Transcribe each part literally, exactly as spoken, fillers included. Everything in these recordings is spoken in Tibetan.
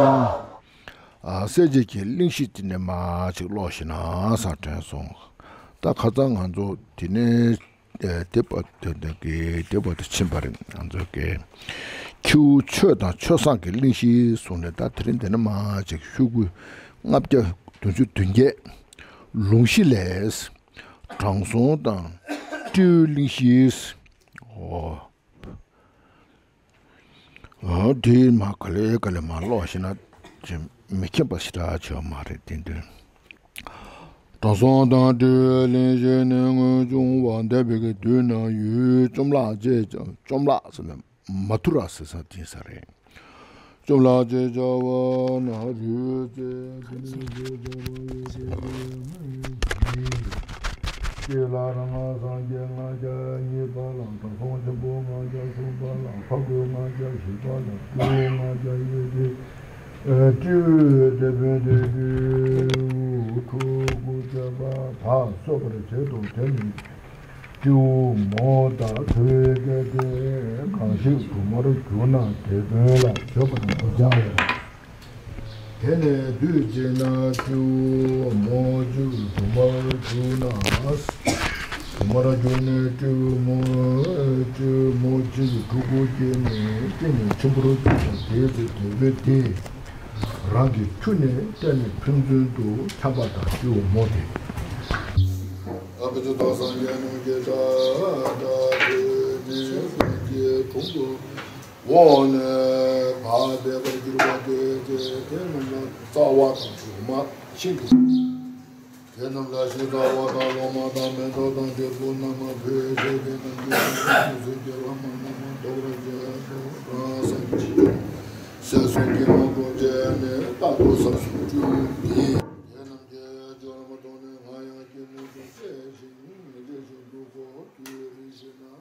ཨ། གསལ་བྱེད་ཀྱི་གླེང་གཞི་དེ་ནས་མར་ཅིག་ཀློག་ཤེས་ན་བསམ་དྲན་སོང་། ད་ཁ་སང་ང་ཚོ་དེ་ནས་ཨ་དེ་བར་དུ་དེ་གི་དེ་བར་དུ་ཕྱིན་པ་རེད། ང་ཚོ་གི་ཁྱེའུ་ཆོས་དང་ཆོས་བཟང་གི་གླེང་གཞི་གསུངས་ནས། ད་དེ་རིང་འདི་ནས་མར་ཅིག་ཤོག་གུ་ལྔ་བརྒྱ་བདུན་ཅུ་དོན་བརྒྱད། ལུང་གཞི་ལས། དྲང་སྲོང་དང་སྤྲེའུའི་གླེང་གཞི། འོ། འོ་དེ་མར་ག་ལེ་ག་ལེ་མར་ཀློག་ཤེས་ན་ཅིག་མི་མཁྱེན་པ་ཞེ་དྲག་ཆེ་བ་མ་རེད། དེ་འདྲ། དྲང་སྲོང་དང་སྤྲེའུའི་གླེང་གཞི་ནི་སྔོན་བྱུང་བ་འདས་པའི་དུས་ན་ཡུལ་བཅོམ་ལ་ཅེས་བྱ། བཅོམ་ལ་ཟེར་ན་མ་ཐུ་ར་ཟེར་ས་དེ་ས་རེད། བཅོམ་ལ་ཅེས་བྱ་བ་ན་རུས་ཅེས་དེ་ནི་ཞེས་བྱ་བ་ཡོད་དེ། དེ་ལ་རང་སངས་རྒྱས་ལྔ་བརྒྱ་གཉིས་པ་ལ། དྲང་སྲོང་ཆེན་པོ་ལྔ་བརྒྱ་གསུམ་པ་ལ། འཕགས་བོད་ལྔ་བརྒྱ་བཞི་པ་ལ། སྤྲེའུ་ལྔ་བརྒྱ་ཡོད་དེ། སྤྲེའུ་དེད་དཔོན་དེ་སྤྲེའུ་ཕྲུ་གུ་བཅས་པ་དག་གསོད་པར་བྱེད་དོ། དེ་ནི་སྤྲེའུ་མོ་དང་ཁོའི་སྐལ་ཏེ་གང་ཞིག་གྲུང་མར་གྱུར་ན་དེད་དཔོན་ལ་བྱོད་པར་མི་བྱའོ། དེ་ནས་དུས་གཅིག་ན་སྤྲེའུ་མོ་གཅིག་གྲུང་མར་གྱུར་ན། གྲུང་མར་གྱུར་ནས་སྤྲེའུ་མོ་སྤྲེའུ་མོ་གཅིག་གིས་ཕྲུ་གུ་སྐྱེས་ནས་སྐྱེས་ནས་ཆེན་པོར་གྱུར་པ་དེའི་ཚེ་དེད་དཔོན་དེས་རང་གི་ཁྱུ་ནས་བསྟན་ནས་ཕན་ཚུན་དུ་འཁྱམས་པ་དང་། སྤྲེའུ་མོ་དེ། ཨ་བི་ཙི་ཏོ་སངས་རྒྱས་རྣམས་ཀྱི་གྲགས་གྲགས་ཏེ་ནི་ཀུན་གྱི་དྲུང་དུ་འོངས་ནས་བག་ཕེབས་པར་གྱུར་པ་དེ་དེ་དེ་རྣམས་ལ་རྩ་བ་དང་མཆོག་མ་ཤིང་གི། དེ་རྣམས་ལ་ཤིང་རྩ་བ་དང་ལོ་མ་དང་མེ་ཏོག་དང་འབྲས་བུ་རྣམས་ཕུལ་ཞིང་། དེ་རྣམས་ཀྱི་ཚོགས་ཀྱི་རྒྱལ་བ་མ་ནམ་མཁའ་ལྟ་བུར་བྱེད་དོ། རང་སངས་རྒྱས་སྲས་གསུམ་གྱི་དམག་དྲུག་བཅས་ནས་རྟག་ཏུ་ས་གསུམ་སྤྲེའུ་འདིས། དེ་རྣམས་ཀྱི་སྤྱོད་ལམ་མཐོང་ནས་སྔར་ཡང་སྐྱེ་གནས་སུ་སྐྱེ་ཞིང་རེ་ཞིག་འདུག་གོ། དུས་རེ་ཞིག་ན།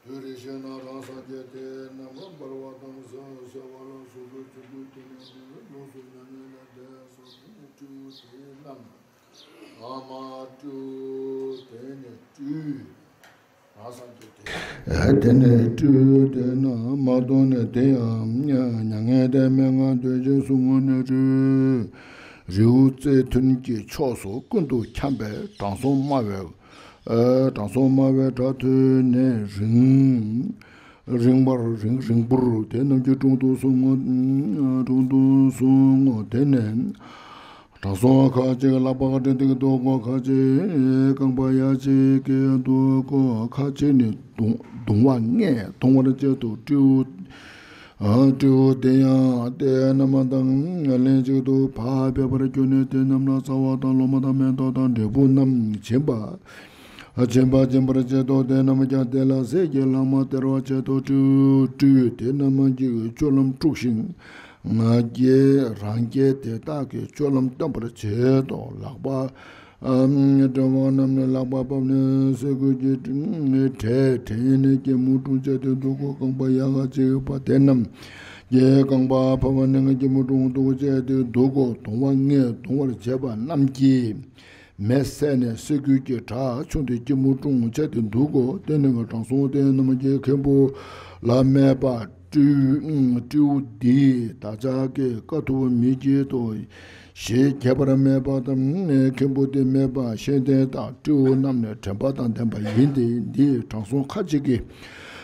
དུས་རེ་ཞིག་ན་རང་སངས་རྒྱས་དེ་རྣམས་འབར་བ་དང་གསལ་བ་ལ་སོགས་པའི་ཚོགས་ཀྱིས་བསྟན་ནས་ནི་ལོགས་སུ་མྱ་ངན་ལས་འདས་སོ། དེ་ནས་སྤྲེའུ་དེ་རྣམས། ཨ་མ་སྤྲེའུ་དེ་ནས་སྤྲེའུས་རང་སངས་རྒྱས་དེ། དེ་ནས་སྤྲེའུ་དེ་རྣམས་མ་མཐོང་ནས་དེ་ཡང་མྱ་ངན་འདས་མེད་ང་འདོད་ཅེས་གསུངས་ནས་རི་རི་བོ་རྩེ་མཐུན་གྱི་ཕྱོགས་སུ་ཀུན་ཏུ་འཁྱམས་པའི་དྲང་སྲོང་སྨྲ་བའི། ཨ། དྲང་སྲོང་སྨྲ་བའི་སྒྲ་ཐོས་ནས་རིང་། རིང་བར་རིང་རིང་པོར་དེ་རྣམས་ཀྱི་དྲུང་དུ་སོང་ངོ་། དྲུང་དུ་སོང་ངོ་། དེ་ནས་དྲང་སྲོང་ཁ་ཅིག་ལག་པ་གྲི་མདེའུ་འདུག་གོ། ཁ་ཅིག་རྐང་པ་ཡ་གཅིག་གིས་འདུག་གོ། ཁ་ཅིག་ནི་བརྡུང་བརྡུང་བ་ལྔས་བརྡུང་བར་བྱེད་དོ། སྤྲེའུ། ཨ། སྤྲེའུ་དེ་ཡང་དེ་རྣམས་དང་ལྷན་ཅིག་ཏུ་བག་ཕེབས་པར་གྱུར་ནས་དེ་རྣམས་ལ་རྩ་བ་དང་ལོ་མ་དང་མེ་ཏོག་དང་འབྲས་བུ་རྣམས་སྦྱིན་པ། སྦྱིན་པ་སྦྱིན་པར་བྱེད་དོ། དེ་རྣམས་ཀྱང་དེ་ལ་ཟས་ཀྱི་ལྷག་མ་སྟེར་བར་བྱེད་དོ། སྤྲེའུ་སྤྲེའུས་དེ་རྣམས་ཀྱི་སྤྱོད་ལམ་དཀྲུགས་ཤིང་ང་རྒྱལ་རང་རྒྱལ་དེ་དག་གི་སྤྱོད་ལམ་སྟོན་པར་བྱེད་དོ། ལག་པ། ཨ། གྲེ་བ་བསྣམས་ནས་ལག་པ་ཕབ་ནས་ས་ཁུག་གི་གྲལ་གྲལ་ནས་སྐྱིལ་མོ་ཀྲུང་བཅས་ཏེ་འདུག་གོ། རྐང་པ་ཡ་ག་གཅིག་པ་དེ་རྣམས་ཀྱིས་རྐང་པ་ཕབ་པ་ནས་སྐྱིལ་མོ་ཀྲུང་འདུག་གོ་བཅས་ཏེ་འདུག་གོ། བརྡུང་བ་ལྔས་བརྡུང་བར་བྱེད་པ་རྣམས་ཀྱིས་མེ་བསད་ནས་ས་ཁུག་གི་བྲག་ཆུང་དེ་སྐྱིལ་མོ་ཀྲུང་བཅས་ཏེ་འདུག་གོ། དེ་ནས་དྲང་སྲོང་དེ་རྣམས་ཀྱིས་མཁན་པོ་ལ་སྨྲས་པ། སྤྲེའུ་སྤྲེའུ་འདིས་བདག་ཅག་གི་དཀའ་ཐུབ་མི་བགྱིད་དོ། ཞེས་ཁྱད་པར་མེད་པ་དང་མཁན་པོ་དེ་སྨྲས་པ། ཤེས་ལྡན་དག་སྤྲེའུ་རྣམས་ནི་དྲན་པ་དང་ལྡན་པ་ཡིན་ཏེ། འདིས་དྲང་སྲོང་ཁ་ཅིག་གི་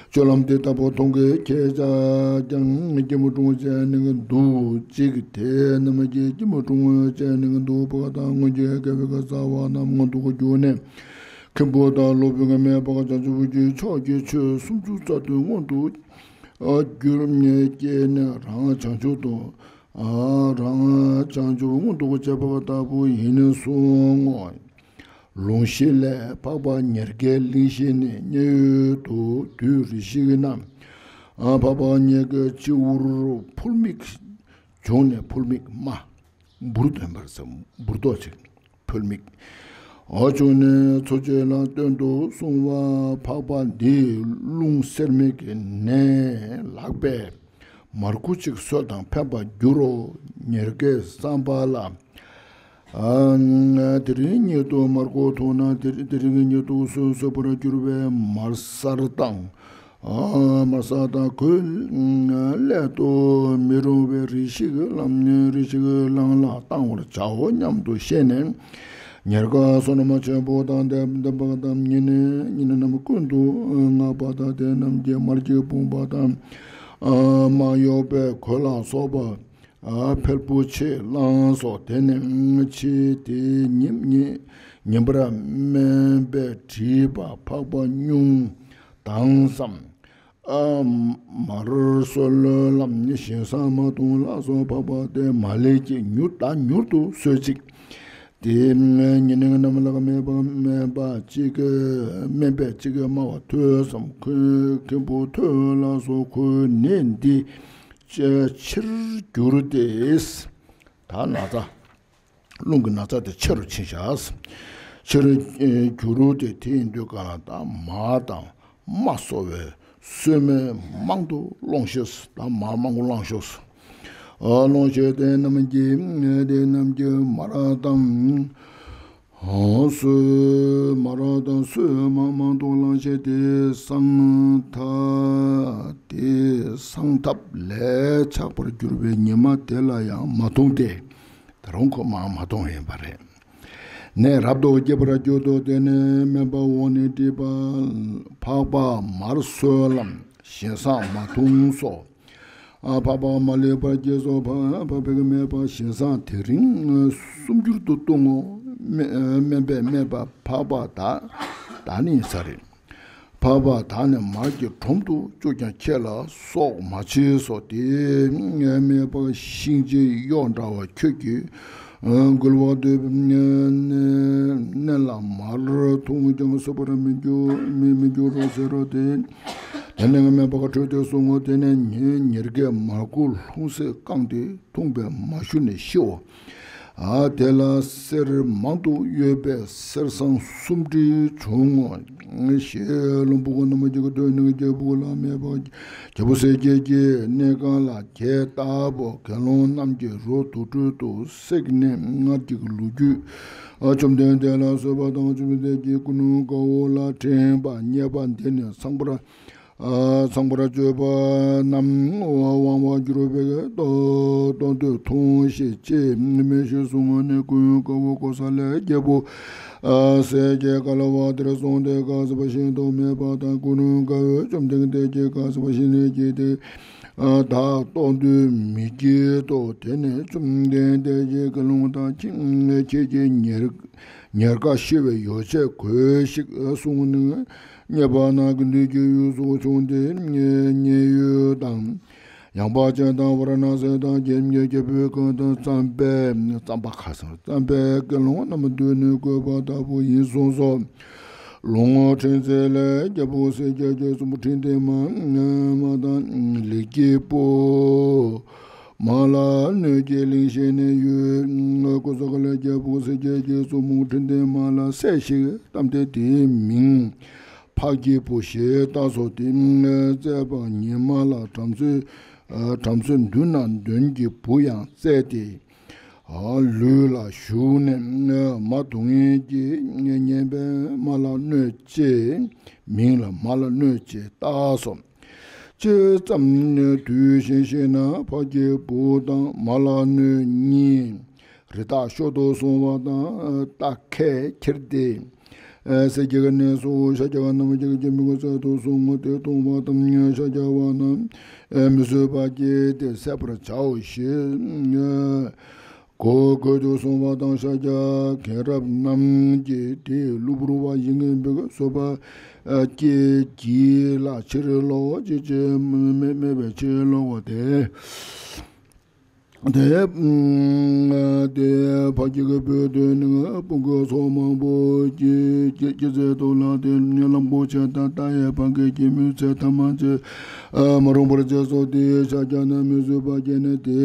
སྤྱོད་ལམ་དེ་ལྟ་བུ་མཐོང་གི། ཁྱེད་ཅག་ཀྱང་སྐྱིལ་མོ་ཀྲུང་བཅས་ནས་འདུག་ཅིག་དེ་རྣམས་ཀྱིས་སྐྱིལ་མོ་ཀྲུང་བཅས་ནས་འདུག་པ་དང་། སྔོན་གྱི་དགེ་བའི་རྩ་བ་རྣམས་མངོན་དུ་གྱུར་ནས་མཁན་པོ་དང་སློབ་དཔོན་གྱིས་སྨྲས་པ། བྱང་ཆུབ་ཀྱི་ཕྱོགས་ཀྱི་ཆོས་སུམ་ཅུ་རྩ་བདུན་མངོན་དུ་གྱུར་ནས་སྐྱེས་ནས་རང་བྱང་ཆུབ་ཏུ། ཨ། རང་བྱང་ཆུབ་མངོན་དུ་བྱས་པ་ལྟ་བུ་ཡིན་གསུང་ངོ་། ལུང་གཞི་ལས། འཕགས་པ་ཉེར་བརྒྱའི་གླེང་གཞི་ནི། མཉན་ཡོད་དུ་དུས་རེ་ཞིག་ན། ཨ། འཕགས་པ་ཉེར་བརྒྱའི་སྤྱི་བོར་ཕུལ་མིག་བྱུང་ནས། ཕུལ་མིག་སྨྲ། འབུར་འདོན་པར་བྱ། འབུར་ཏོག་ཅིག་ཕུལ་མིག་ཨ། བྱུང་ནས་འཚོ་བྱེད་ལ་སྟོན་དུ་སོང་བ། འཕགས་པ་འདིས་རླུང་གསེར་མིག་གི་ནས་ལག་པས་མར་ཁུ་ཅིག་གསོད་དང་ཕན་པར་འགྱུར་རོ། ཉེར་བརྒྱའི་བསམ་པ་ལ། ཨ། དེ་རིང་ཉིད་དུ་མར་ཁུ་འཐུང་ན་དེ་དེ་རིང་ཉིད་དུ་གསོད་གསོད་པར་འགྱུར་བས་མར་གསར་དང་། མར་ས་དང་གོས་ཀླད་དུ་མི་རུང་བའི་རིགས་ཤིག་ལམ་རིགས་ཤིག་བླངས་ལ་བཏང་བར་བྱའོ་སྙམ་དུ་ཤེས་ནས། ཉེར་དགའ་བསོད་ནམས་ཆེན་པོ་དང་ལྡན་པ་དང་ཉེ་གནས་ཉེ་གནས་རྣམས་ཀུན་ཏུ་བསྔགས་པ་དང་དེ་རྣམས་ཀྱི་མར་གྱི་བུམ་པ་དང་། མ་གཡོགས་པའི་གོས་ལ་སོགས་པ། ཕལ་པོ་ཆེ་བླངས་སོ། དེ་ནས་ཕྱི་དེའི་ཉིན་ཉིན་ཉིན་པར་སྨན་པས་དྲིས་པ། འཕགས་པ་སྙུང་དང་སམ། མར་གསོལ་ལམ་བཞིན་བཟང་མ་འཐུང་ལགས་སོ། འཕགས་པ་དེས་མ་ལེགས་ཀྱིས་མྱུར་ད་མྱུར་དུ་གསོལ་ཅིག་དེ་ཉིན་ནངས་རྣམས་ལ་སྨན་པ་སྨན་པ་གཅིག་སྨན་པས་གཅིག་སྨྲ་བ་ཐོས་སམ། ཁོས་མཁན་པོ་ཐོས་ལགས་སོ། ཁོས་ནད་འདི་ཕྱིར་བསྒྱུར་ཏེ། ད་ན་ཚ་རླུང་གི་ན་ཚ་དེ་ཆེ་རུ་ཕྱིན་ཤག་ཕྱིར་བསྒྱུར་ཏེ་དེ་ཡིན་དུས་ག་ལ་ད་མར་དང་མ་གསོ་བའི་གསོལ་སྨན་མང་དུ་སློང་ཤོག་ད་མར་མང་པོ་བླངས་ཤོག་ཨ་སློང་ཤོག་དེ་རྣམས་ཀྱིས་དེ་རྣམས་ཀྱིས་མར་དང་། སོས་མར་དང་སོས་མ་མང་དུ་བླངས་ཤིང་དེ་སངས་ཐ་དེ་སངས་ཐབས་ལས་ཆགས་པར་གྱུར་པའི་ཉི་མ་དེ་ལ་ཡང་མ་འཐུངས་ཏེ། ད་རུང་ཁོ་མར་མ་འཐུང་ཡིན་པ་རེད། ནད་རབ་ཏུ་སྐྱེས་པར་གྱུར་ཏོ། དེ་ནས་སྨན་པ་འོངས་ནས་དྲིས་པ། འཕགས་པ་མར་གསོལ་ལམ་བཞིན་བཟང་མ་འཐུངས་སོ། འཕགས་པ་མ་ལེགས་པར་སྐྱེས་སོ། འཕགས་པས་སྨྲས་པ། བཞིན་བཟང་དེ་རིང་སུམ་འགྱུར་དུ་ལྟུང་ངོ་། སྨན་པས་སྨྲས་པ། འཕགས་པ་ད་ད་ནི་ས་རེད། འཕགས་པ་ད་ནི་མར་གྱི་དྲུང་དུ་བཅུག་ཀྱང་ཁྱེད་ལ་སྲོག་མ་མཆིས་སོ། དེས་སྨྲས་པ། གཤིན་རྗེའི་གཡོག་འདྲ་བ་ཁྱོད་ཀྱིས་འགུལ་བ་འདོད་པའི་གནས་ལ་མར་འཐུང་ཀྱང་གསོད་པར་མི་འགྱུར་མི་མི་འགྱུར་རོ་ཟེར་རོ། དེ་དེ་ནས་སྨན་པ་ཁ་ཁྲོས་ཏེ་གསུང་ངོ་། དེ་ནས་ཉེར་ཉེར་བརྒྱའི་མར་ཁུ་ལྷུང་བཟེད་བཀང་སྟེ་འཐུངས་པས་མ་ཞུ་ནས་ཤིའོ། ཨ་དེ་ལ་གསེར་མང་དུ་གཡོས་པའི་གསེར་སྲང་སུམ་ཁྲི་བྱུང་ངོ་། ཞེས་བློན་པོ་རྣམས་ཀྱིས་ཐོས་ནས་རྒྱལ་པོ་ལ་སྨྲས་པ། རྒྱལ་པོ་སྲས་བཅས་ཀྱི་གནས་ཁང་ལ་གྱད་ལྟ་བུ་དགེ་སློང་རྣམས་ཀྱི་རོ་དུར་ཁྲོད་དུ་བསྲེགས་ནས་སྔར་གྱི་ལོ་རྒྱུས་བཅོམ་ལྡན་འདས་ལ་གསོལ་བ་དང་། བཅོམ་ལྡན་འདས་ཀྱིས་ཀུན་སློང་དཀར་པོ་ལ་དྲན་པ་རྙེད་པ་འདི་ནི་ཚངས་པར་ཚངས་པར་སྤྱོད་པ་རྣམས་དབང་བར་གྱུར་པའི་སྟོང་ཐུན་ཐུང་ཞིག་ཅེས་སྨྲས་ཤིང་གསུངས་ནས་ཀུན་དཀར་པོ་བགོ་ས་ལས་རྒྱལ་པོ་སྲས་བཅས་ག་ལ་བ་དེར་སོང་སྟེ་དཀར་ཟས་པ་བཞིན་དུ་སྨྲས་པ་དང་། ཀུན་དཀར་པོས་བཅོམ་ལྡན་འདས་ཀྱིས་དཀར་ཟས་པ་བཞིན་ནས་བགྱིས་ཏེ། བདག་སྟོང་ཐུན་མི་བགྱིད་དོ། དེ་ནས་བཅོམ་ལྡན་འདས་ཀྱིས་དགེ་སློང་དག་ཁྱེད་ཀྱིས་ཉེར་ཉེར་དགའ་ཤི་བའི་ཡོ་བྱད་གོས་ཤིག་གསུངས་ནས། རྙེད་པ་ན་ཀུན་འདུས་ཀྱི་ཡུལ་སོགས་བྱུང་སྟེ། མཉན་ཡོད་དང་། ཡངས་པ་ཅན་དང་ཝཱ་ར་ཎ་སི་དང་། རྒྱལ་རྒྱལ་པོའི་ཁང་དུ་རྩམ་པའི་རྩམ་པ་ཁ་སང་རྩམ་པའི་དགེ་སློང་རྣམས་འདུས་ནས་བཀོད་པ་ལྟ་བུ་ཡིན་གསུངས་སོ། ལོ་ངོ་ཕྲན་ཚེགས་ལས་རྒྱལ་པོ་སྲས་བརྒྱད་ཅུ་གསུམ་པོ་ཁྲི་འདན་མ་མ་དང་ལེགས་སྐྱེས་པོ། མ་ལ་གནོད་སྐྱེལ་གླིང་བཞེངས་ནས་ཡོད། ཀོ་ས་ཀ་ལ་རྒྱལ་པོ་སྲས་བརྒྱད་ཅུ་གསུམ་པོ་ཁྲི་འདན་མ་ལ་སྲས་ཤིག་བལྟམས་ཏེ་དེའི་མིང་འཕགས་སྐྱེས་པོ་ཞེས་བཏགས་སོ། དེའི་བཙས་པ་ཉི་མ་ལ་བྲམ་ཟེ་བྲམ་ཟེ་མདུན་ན་འདོན་གྱི་བུ་ཡང་བཙས་ཏེ། ལུས་ལ་ཞུགས་ནས་མ་དུང་ངེས་ཀྱིས་ཉེན་པས་མ་ལ་གནོད་ཅེས་མིང་ལ་མ་ལ་གནོད་ཅེས་བཏགས་སོ། ཅི་ཙམ་དུས་གཞན་ཞིག་ན་འཕགས་སྐྱེས་བུ་དང་མ་ལ་གནོད་གཉིས་རི་དྭགས་གཤོག་ཏུ་སོང་བ་དང་རྟ་ཁས་ཁྱེར་ཏེ། སྲས་ཀྱི་གནས་སུ་ཤཱཀྱ་རྣམས་ཀྱིས་སྐྱེད་མོས་ཚལ་དུ་སོང་ངོ་། དེ་མཐོང་བ་དང་ཤཱཀྱ་པ་རྣམས་མི་བཟོད་པ་སྐྱེས་ཏེ་བསད་པར་བྱའོ་ཞེས་གོ་གོས་དུ་སོང་བ་དང་། ཤཱཀྱ་མཁན་རབས་རྣམས་ཀྱིས་དེའི་གློ་བུར་བ་ཡི་ངན་པའི་བཟོད་པ་སྐྱེས་ཀྱིས་ལ་ཕྱིར་ལོག་ཅེས་སྨྲས་པའི་ཕྱིར་ལོག་པ་དེ། དེ་དེ་འཕགས་སྐྱེས་ཀྱི་བུ་དེ་ནི་དཔུང་གི་ཚོགས་མང་པོ་སྐྱེས་སྐྱེས་ཚལ་དུ་ལངས་ཏེ་གླང་པོ་ཆེ་དང་རྟ་ཡི་བ་གའི་སྐྱེད་མོས་ཚལ་ཐ་མ་ཚད་མ་རུངས་པར་བྱས་སོ། དེའི་ཤཱཀྱ་རྣམས་མི་བཟོད་པ་སྐྱེས་ནས་དེ་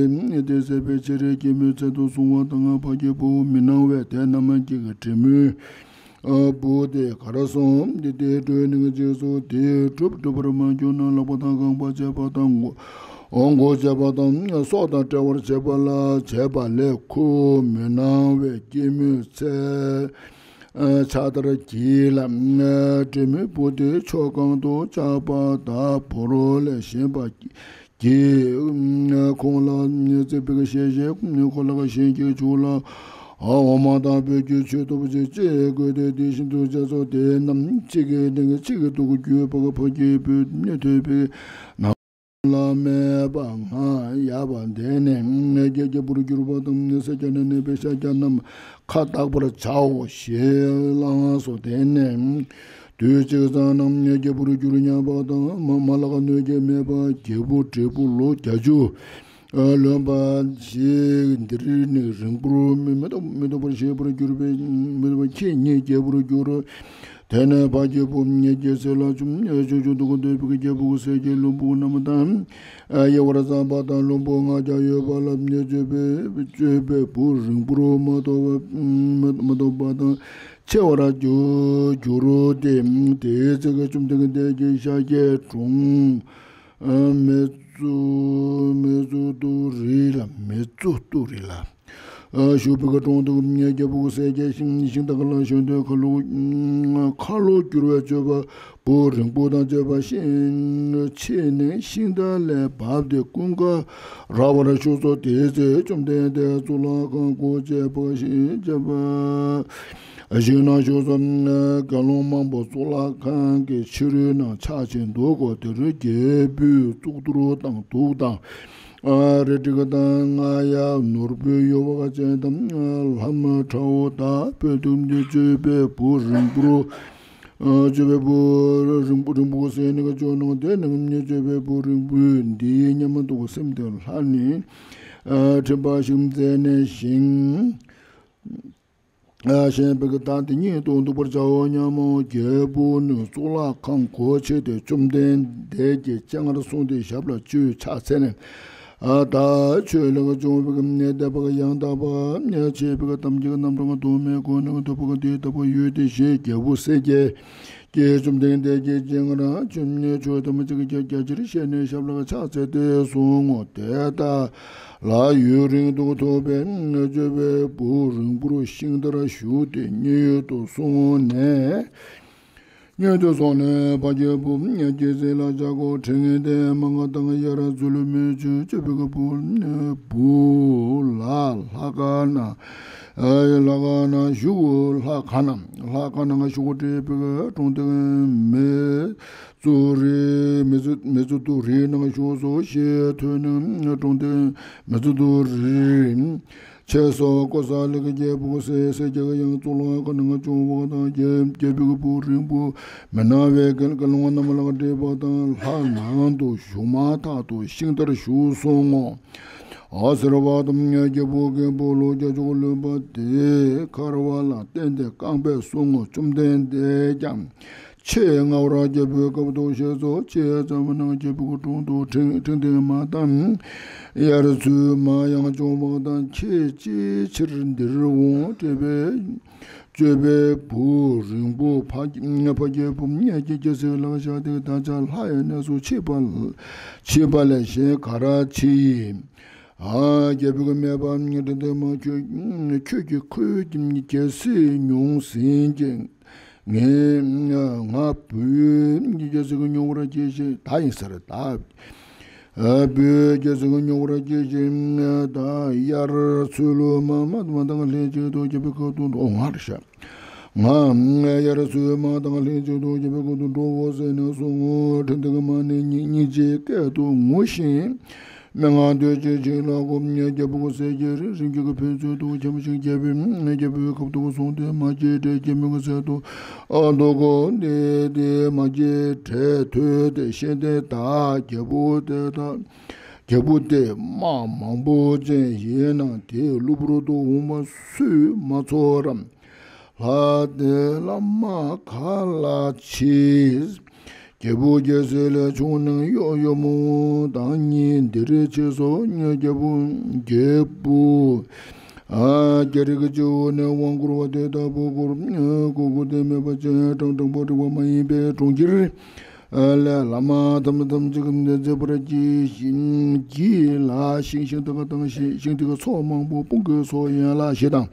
དེ་བསད་པའི་ཕྱིར་སྐྱེད་མོས་ཚལ་དུ་སོང་བ་དང་། འཕགས་སྐྱེས་བུ་མི་སྣང་བས་དེ་རྣམས་ཀྱི་དྲིན་མོས། བུ་དེ་གར་སོང་སྟེ་དེ་བྲོས་ནས་རྗེས་སུ་དེ་སྒྲུབ་སྒྲུབ་པར་མ་གྱུར་ན་ལག་པ་དང་རྐང་པ་བཅད་པ་དང་མགོ་མགོ་བཅད་པ་དང་སྲོག་དང་བྲལ་བར་བྱེད་པ་ལ་བྱེད་པ་ལས་ཁོ་མི་སྣང་བས་སྐྱེད་མོས་ཚལ་ ཕྱག་དར་གྱིས་ལ། འབྲེལ་མོའི་བུ་དེ་ཕྱོགས་གང་དུ་བཅག་པ་དག་བོར་ལས་ཞེན་པ་གྱིས། ཁོང་ལ་བརྩེ་བའི་ཞལ་བཞེས་ཁོ་ལ་གཞན་གྱིས་ཆོས་ལ། འོ་མ་དང་བོད་ཀྱི་ཆོས་ཐོབ་ཅེས་བཀོད་དེ་དེ་བཞིན་དུ་བྱས་སོ། དེ་རྣམས་གཅིག་གི་སྟེང་གཅིག་གི་ཐུགས་རྒྱུད་པ་ཕ་གི་བུ་ཐོས་པའི་ནང་ལ་སྨྲས་པ། ང་ཡབ་འདི་ནི་རྒྱལ་གྱི་བུར་གྱུར་པ་དང་སྲས་ཀྱི་ནི་ནི་པའི་ཤཱཀྱ་རྣམས་ཁ་བཏགས་པར་བྱའོ་ཞེས་བླངས་སོ། དེ་ནས་དུས་གཅིག་ཙམ་ན་རྒྱལ་བུར་གྱུར་སྙམ་པ་དང་མ་མ་ལགས་གནོད་སྐྱེལ་མེད་པ་རྒྱལ་བུ་བགྲེས་པོ་ལོ་བརྒྱད་ཅུ་ལོན་པ་ཞིག་འདིར་ནི་རིང་པོར་མི་མི་ཐོགས་མི་ཐོགས་པར་བཞེད་པར་གྱུར་པའི་མི་ཐོགས་པ་ཁྱེད་ཉིད་རྒྱལ་བུར་གྱུར། དེ་ནས་ཕ་རྒྱལ་བུ་རྒྱལ་སྲས་ལ་ཆུམ་ཆུམ་ཆུམ་དུ་འདོད་པའི་རྒྱལ་བུ་སྲས་ཀྱི་བློན་པོ་རྣམས་དང་། དབྱེ་བར་མཛད་པ་དང་བློན་པོ་ལྔ་བརྒྱ་ཡོད་པ་ལ་སྤྱོད་པའི་སྤྱོད་པའི་བུ་རིང་པོར་མ་ཐོགས་པ་མ་མ་ཐོགས་པ་དང་ཆེ་བར་གྱུར་གྱུར་ཏེ། དེའི་ཚེ་གི་བཅོམ་ལྡན་འདས་ཀྱིས་ཤཱཀྱའི་གྲོང་མེ་ཙུ་མེ་ཙུ་ཏུ་རི་ལ་མེ་ཙུ་ཏུ་རི་ལ། བཞུགས་པའི་གྲོང་དུ་རྒྱལ་བུ་སྲས་ཀྱི་ཤིང་ཤིང་རྟ་ཁ་ལ་ཞོན་ཏེ་ཁ་ལོ་ཁ་ལོ་བསྒྱུར་བའི་སྤྱོད་པ་བུ་རིང་པོ་དང་བཅས་པ་ཤིང་ཕྱེ་ནས་ཤིང་རྟ་ལས་བབས་ཏེ་ཀུན་དགའ་ར་བར་བཞུགས་སོ། དེའི་ཚེ་བཅོམ་ལྡན་འདས་གཙུག་ལག་ཁང་སྒོ་ཕྱེ་བ་ཞིག་བྱས་པ་ཞིག་ན་བཞུགས་སོ། དགེ་སློང་མང་པོ་གཙུག་ལག་ཁང་གི་ཕྱི་རོལ་ན་ཆགས་ཤིང་འདུག་གོ། དེར་རྒྱལ་པོས་གཙུག་ཏོར་དང་གདུགས་དང་། རལ་གྲི་དང་རྔ་ཡབ་ནོར་བུའི་ཡུ་བ་ཅན་དང་ལྷམ་ཁྲ་བོ་དག་པོས་བཏུམས་ཏེ་སྤྱོད་པའི་བུ་རིང་པོར་སྤྱོད་པའི་བུ་རིང་པོ་རིང་པོ་ཟས་ནི་སྤྱོད་ནོ། དེ་ནི་སྤྱོད་པའི་བུ་རིང་པོས་འདི་སྙམ་དུ་སེམས་དེ་ལྷ་ནི་ཁྲིམས་པ་ཞིག་མཛད་ནས་ཞིང་། ཞེས་པའི་བདག་འདི་ཉིད་དུ་འདུག་པར་བྱའོ་སྙམ་མོ། རྒྱལ་པོ་ནི་གཙུག་ལག་ཁང་སྒོ་ཕྱེ་སྟེ་བཅོམ་ལྡན་འདས་ཀྱི་སྤྱན་སྔར་སོང་སྟེ་ཞབས་ལ་གཅོད་ཕྱག་འཚལ་ནས། ད་ཁྱོད་ལེགས་བྱུང་བའི་གནས་བདེ་བ་ཡང་དག་པ་ཆེས་པའི་གཏམ་གྱི་རྣམ་གྲངས་དུ་མའི་སྒོ་ནས་ཐོབ་པ་འདི་ལྟ་བུ་ཡོད་དེ་ཞེས་རྒྱལ་པོ་སྲས་ཀྱིས་ཀྱེ་བཅོམ་ལྡན་འདས་ཀྱི་སྤྱན་སྔར་ཆོས་ཉན་ཆོས་ཐམས་ཅད་ཀྱི་རྒྱ་ཆེར་བཤད་ནས་ཞབས་ལ་ཕྱག་འཚལ་ཏེ་གསུངས་ངོ་། དེ་ལྟ་ལ་ཡུན་རིང་དུ་ཐུབ་པས་སྤྱོད་པའི་བུ་རིང་པོར་ཤིང་རྟར་ཞུགས་ཏེ་མཉན་ཡོད་དུ་སོང་ནས། མཉན་དུ་སོང་ནས་ཕ་རྒྱལ་བུ་རྒྱལ་སྲས་ལ་ཕྱག་འཚལ་ཏེ་མ་ང་དང་ཡར་ཚུལ་མི་ཆུ་སྤྱོད་པའི་བུ་བུ་ལ་ལྷ་ཁང་ན། ལྷ་ཁང་ན་བཞུགས། ལྷ་ཁང་ན་ལྷ་ཁང་ན་བཞུགས་བགྲེས་པའི་གྲོང་སྟེང་མེ་ཙུ་རི་མེ་ཙུ་མེ་ཙུ་ཏུ་རི་ན་བཞུགས་སོ་ཞེས་ཐོས་ནས་གྲོང་སྟེང་མེ་ཙུ་ཏུ་རི་ཆས་སོ། ཀོ་ས་ལའི་རྒྱལ་པོ་སྲས་སྲས་ཀྱི་ཡང་གཙུག་ལག་ཁང་ན་བྱུང་བ་དང་རྒྱལ་པོའི་བུ་རིང་པོ་མི་སྣང་བའི་དགེ་སློང་རྣམས་ལ་བགྲེས་པ་དང་ལྷ་ནང་དུ་ཞུགས་མ་ཐག་ཏུ་ཤིང་རྟར་ཞུགས་སོང་ངོ་། ཨ་ཟེར་བ་དང་རྒྱལ་པོ་མགོན་པོ་ལོ་བརྒྱད་ཅུ་ལོན་པ་དེ་འཁར་བ་ལ་བརྟེན་ཏེ་རྐང་པས་བསྲུང་ངོ་། བཅོམ་ལྡན་འདས་ཀྱང་ཆེས་སྔ་བར་རྒྱལ་པོའི་སྐབས་སུ་ཞེས་སོ། ཅེས་ཙམ་ན་རྒྱལ་པོའི་གྲོང་དུ་ཁྲིམས་ཁྲིམས་ལྡན་མ་དང་དབྱར་ཚུལ་མ་ཡང་བྱུང་བ་དང་ཁྱེད་ཅིའི་ཕྱིར་འདིར་འོང་། སྤྱོད་པའི་སྤྱོད་པའི་བུ་རིང་པོ་ཕ་ཕ་རྒྱལ་བུ་ཉེ་ཀྱི་རྒྱལ་སྲས་ལ་བཞག་སྟེ་བདག་ཅག་ལྷ་ཡི་གནས་སུ་མཆིས་པ་མཆིས་པ་ལས་གཞན་ག་ར་མཆིས་ཡིན། ཨ་རྒྱལ་པོས་སྨྲས་པ། དྲིན་ལྡན་མ་ཁྱོད་ཁྱོད་ཀྱིས་ཁོའི་རྒྱལ་སྲིད་མྱོང་ཟིན་ཅིང་། ངས་ང་བུའི་རྒྱལ་སྲིད་ཀྱི་མྱོང་བར་བགྱིད་ཅིང་། ད་ཡིན་ཟེར་ད། བུའི་རྒྱལ་སྲིད་ཀྱི་མྱོང་བར་བགྱིད་ཅིང་། ད་དབྱར་ཚུལ་མ་མ་མ་དང་ལྷན་ཅིག་ཏུ་རྒྱལ་པོའི་ཁབ་ཏུ་འགྲོ་ང་རེ་ཤ། ང་དབྱར་ཚུལ་མ་དང་ལྷན་ཅིག་ཏུ་རྒྱལ་པོའི་ཁབ་ཏུ་འགྲོའོ་ཟེར་ནས་གསུངས་ངོ་། དྲིན་ལྡན་མ་ནི་སྙིང་རྗེའི་སྐད་དུ་ངུ་ཞིང་། སྨྲེ་སྔགས་འདོན་བྱེད་ཅིག་ལ་གོ། རྒྱལ་པོ་སྲས་ཀྱི་རིམ་གྱིས་ཕན་ཚུན་དུ་འཁྱམས་ཤིང་རྒྱལ་པོའི་རྒྱལ་པོའི་ཁབ་ཏུ་སོང་སྟེ་མ་སྐྱེས་དགྲའི་སྐྱེད་མོས་ཀྱི་ཚལ་དུ་འདུག་གོ། དེ་དེ་མ་སྐྱེས་དགྲས་ཐོས་ཏེ་ཤེས་ལྡན་དག་རྒྱལ་པོ་དེ་དག་རྒྱལ་པོ་དེ་དམག་མང་པོ་ཅན་ཡིན་ན་དེའི་གློ་བུར་དུ་འོངས་པ་སུས་མ་ཚོར་རམ། ལྷ་དེ་ལ་དམག་ག་ལ་མཆིས། རྒྱལ་པོ་རྒྱལ་སྲས་ལས་བྱུང་ནས་གཡོག་གཡོག་མོ་དང་གཉིས་འདིར་མཆིས་སོ། རྒྱལ་པོ་རྒྱལ་པོ་ཨ་རྒྱལ་རིགས་ཀྱི་སྤྱི་བོ་ནས་དབང་བསྐུར་བ་དེ་ལྟ་བུ་བསྐུར། ཁོ་ཁོ་དེ་མེད་པ་ཅན་དྲང་དྲང་པོ་དྲང་པོ་མ་ཡིན་པའི་གྲོང་ཁྱེར་ལས་བླ་མ་ཐམས་ཐམས་ཅད་མཛེས་པར་གྱིས་ཤིང་གྱིས་ལ་ཤིང་ཤིང་རྟ་ཁ་དང་ཤིང་ཤིང་རྟ་ཁ་ཚོགས་མང་པོ་དཔུང་གི་ཚོགས་ཡན་ལག་བཞི་དང་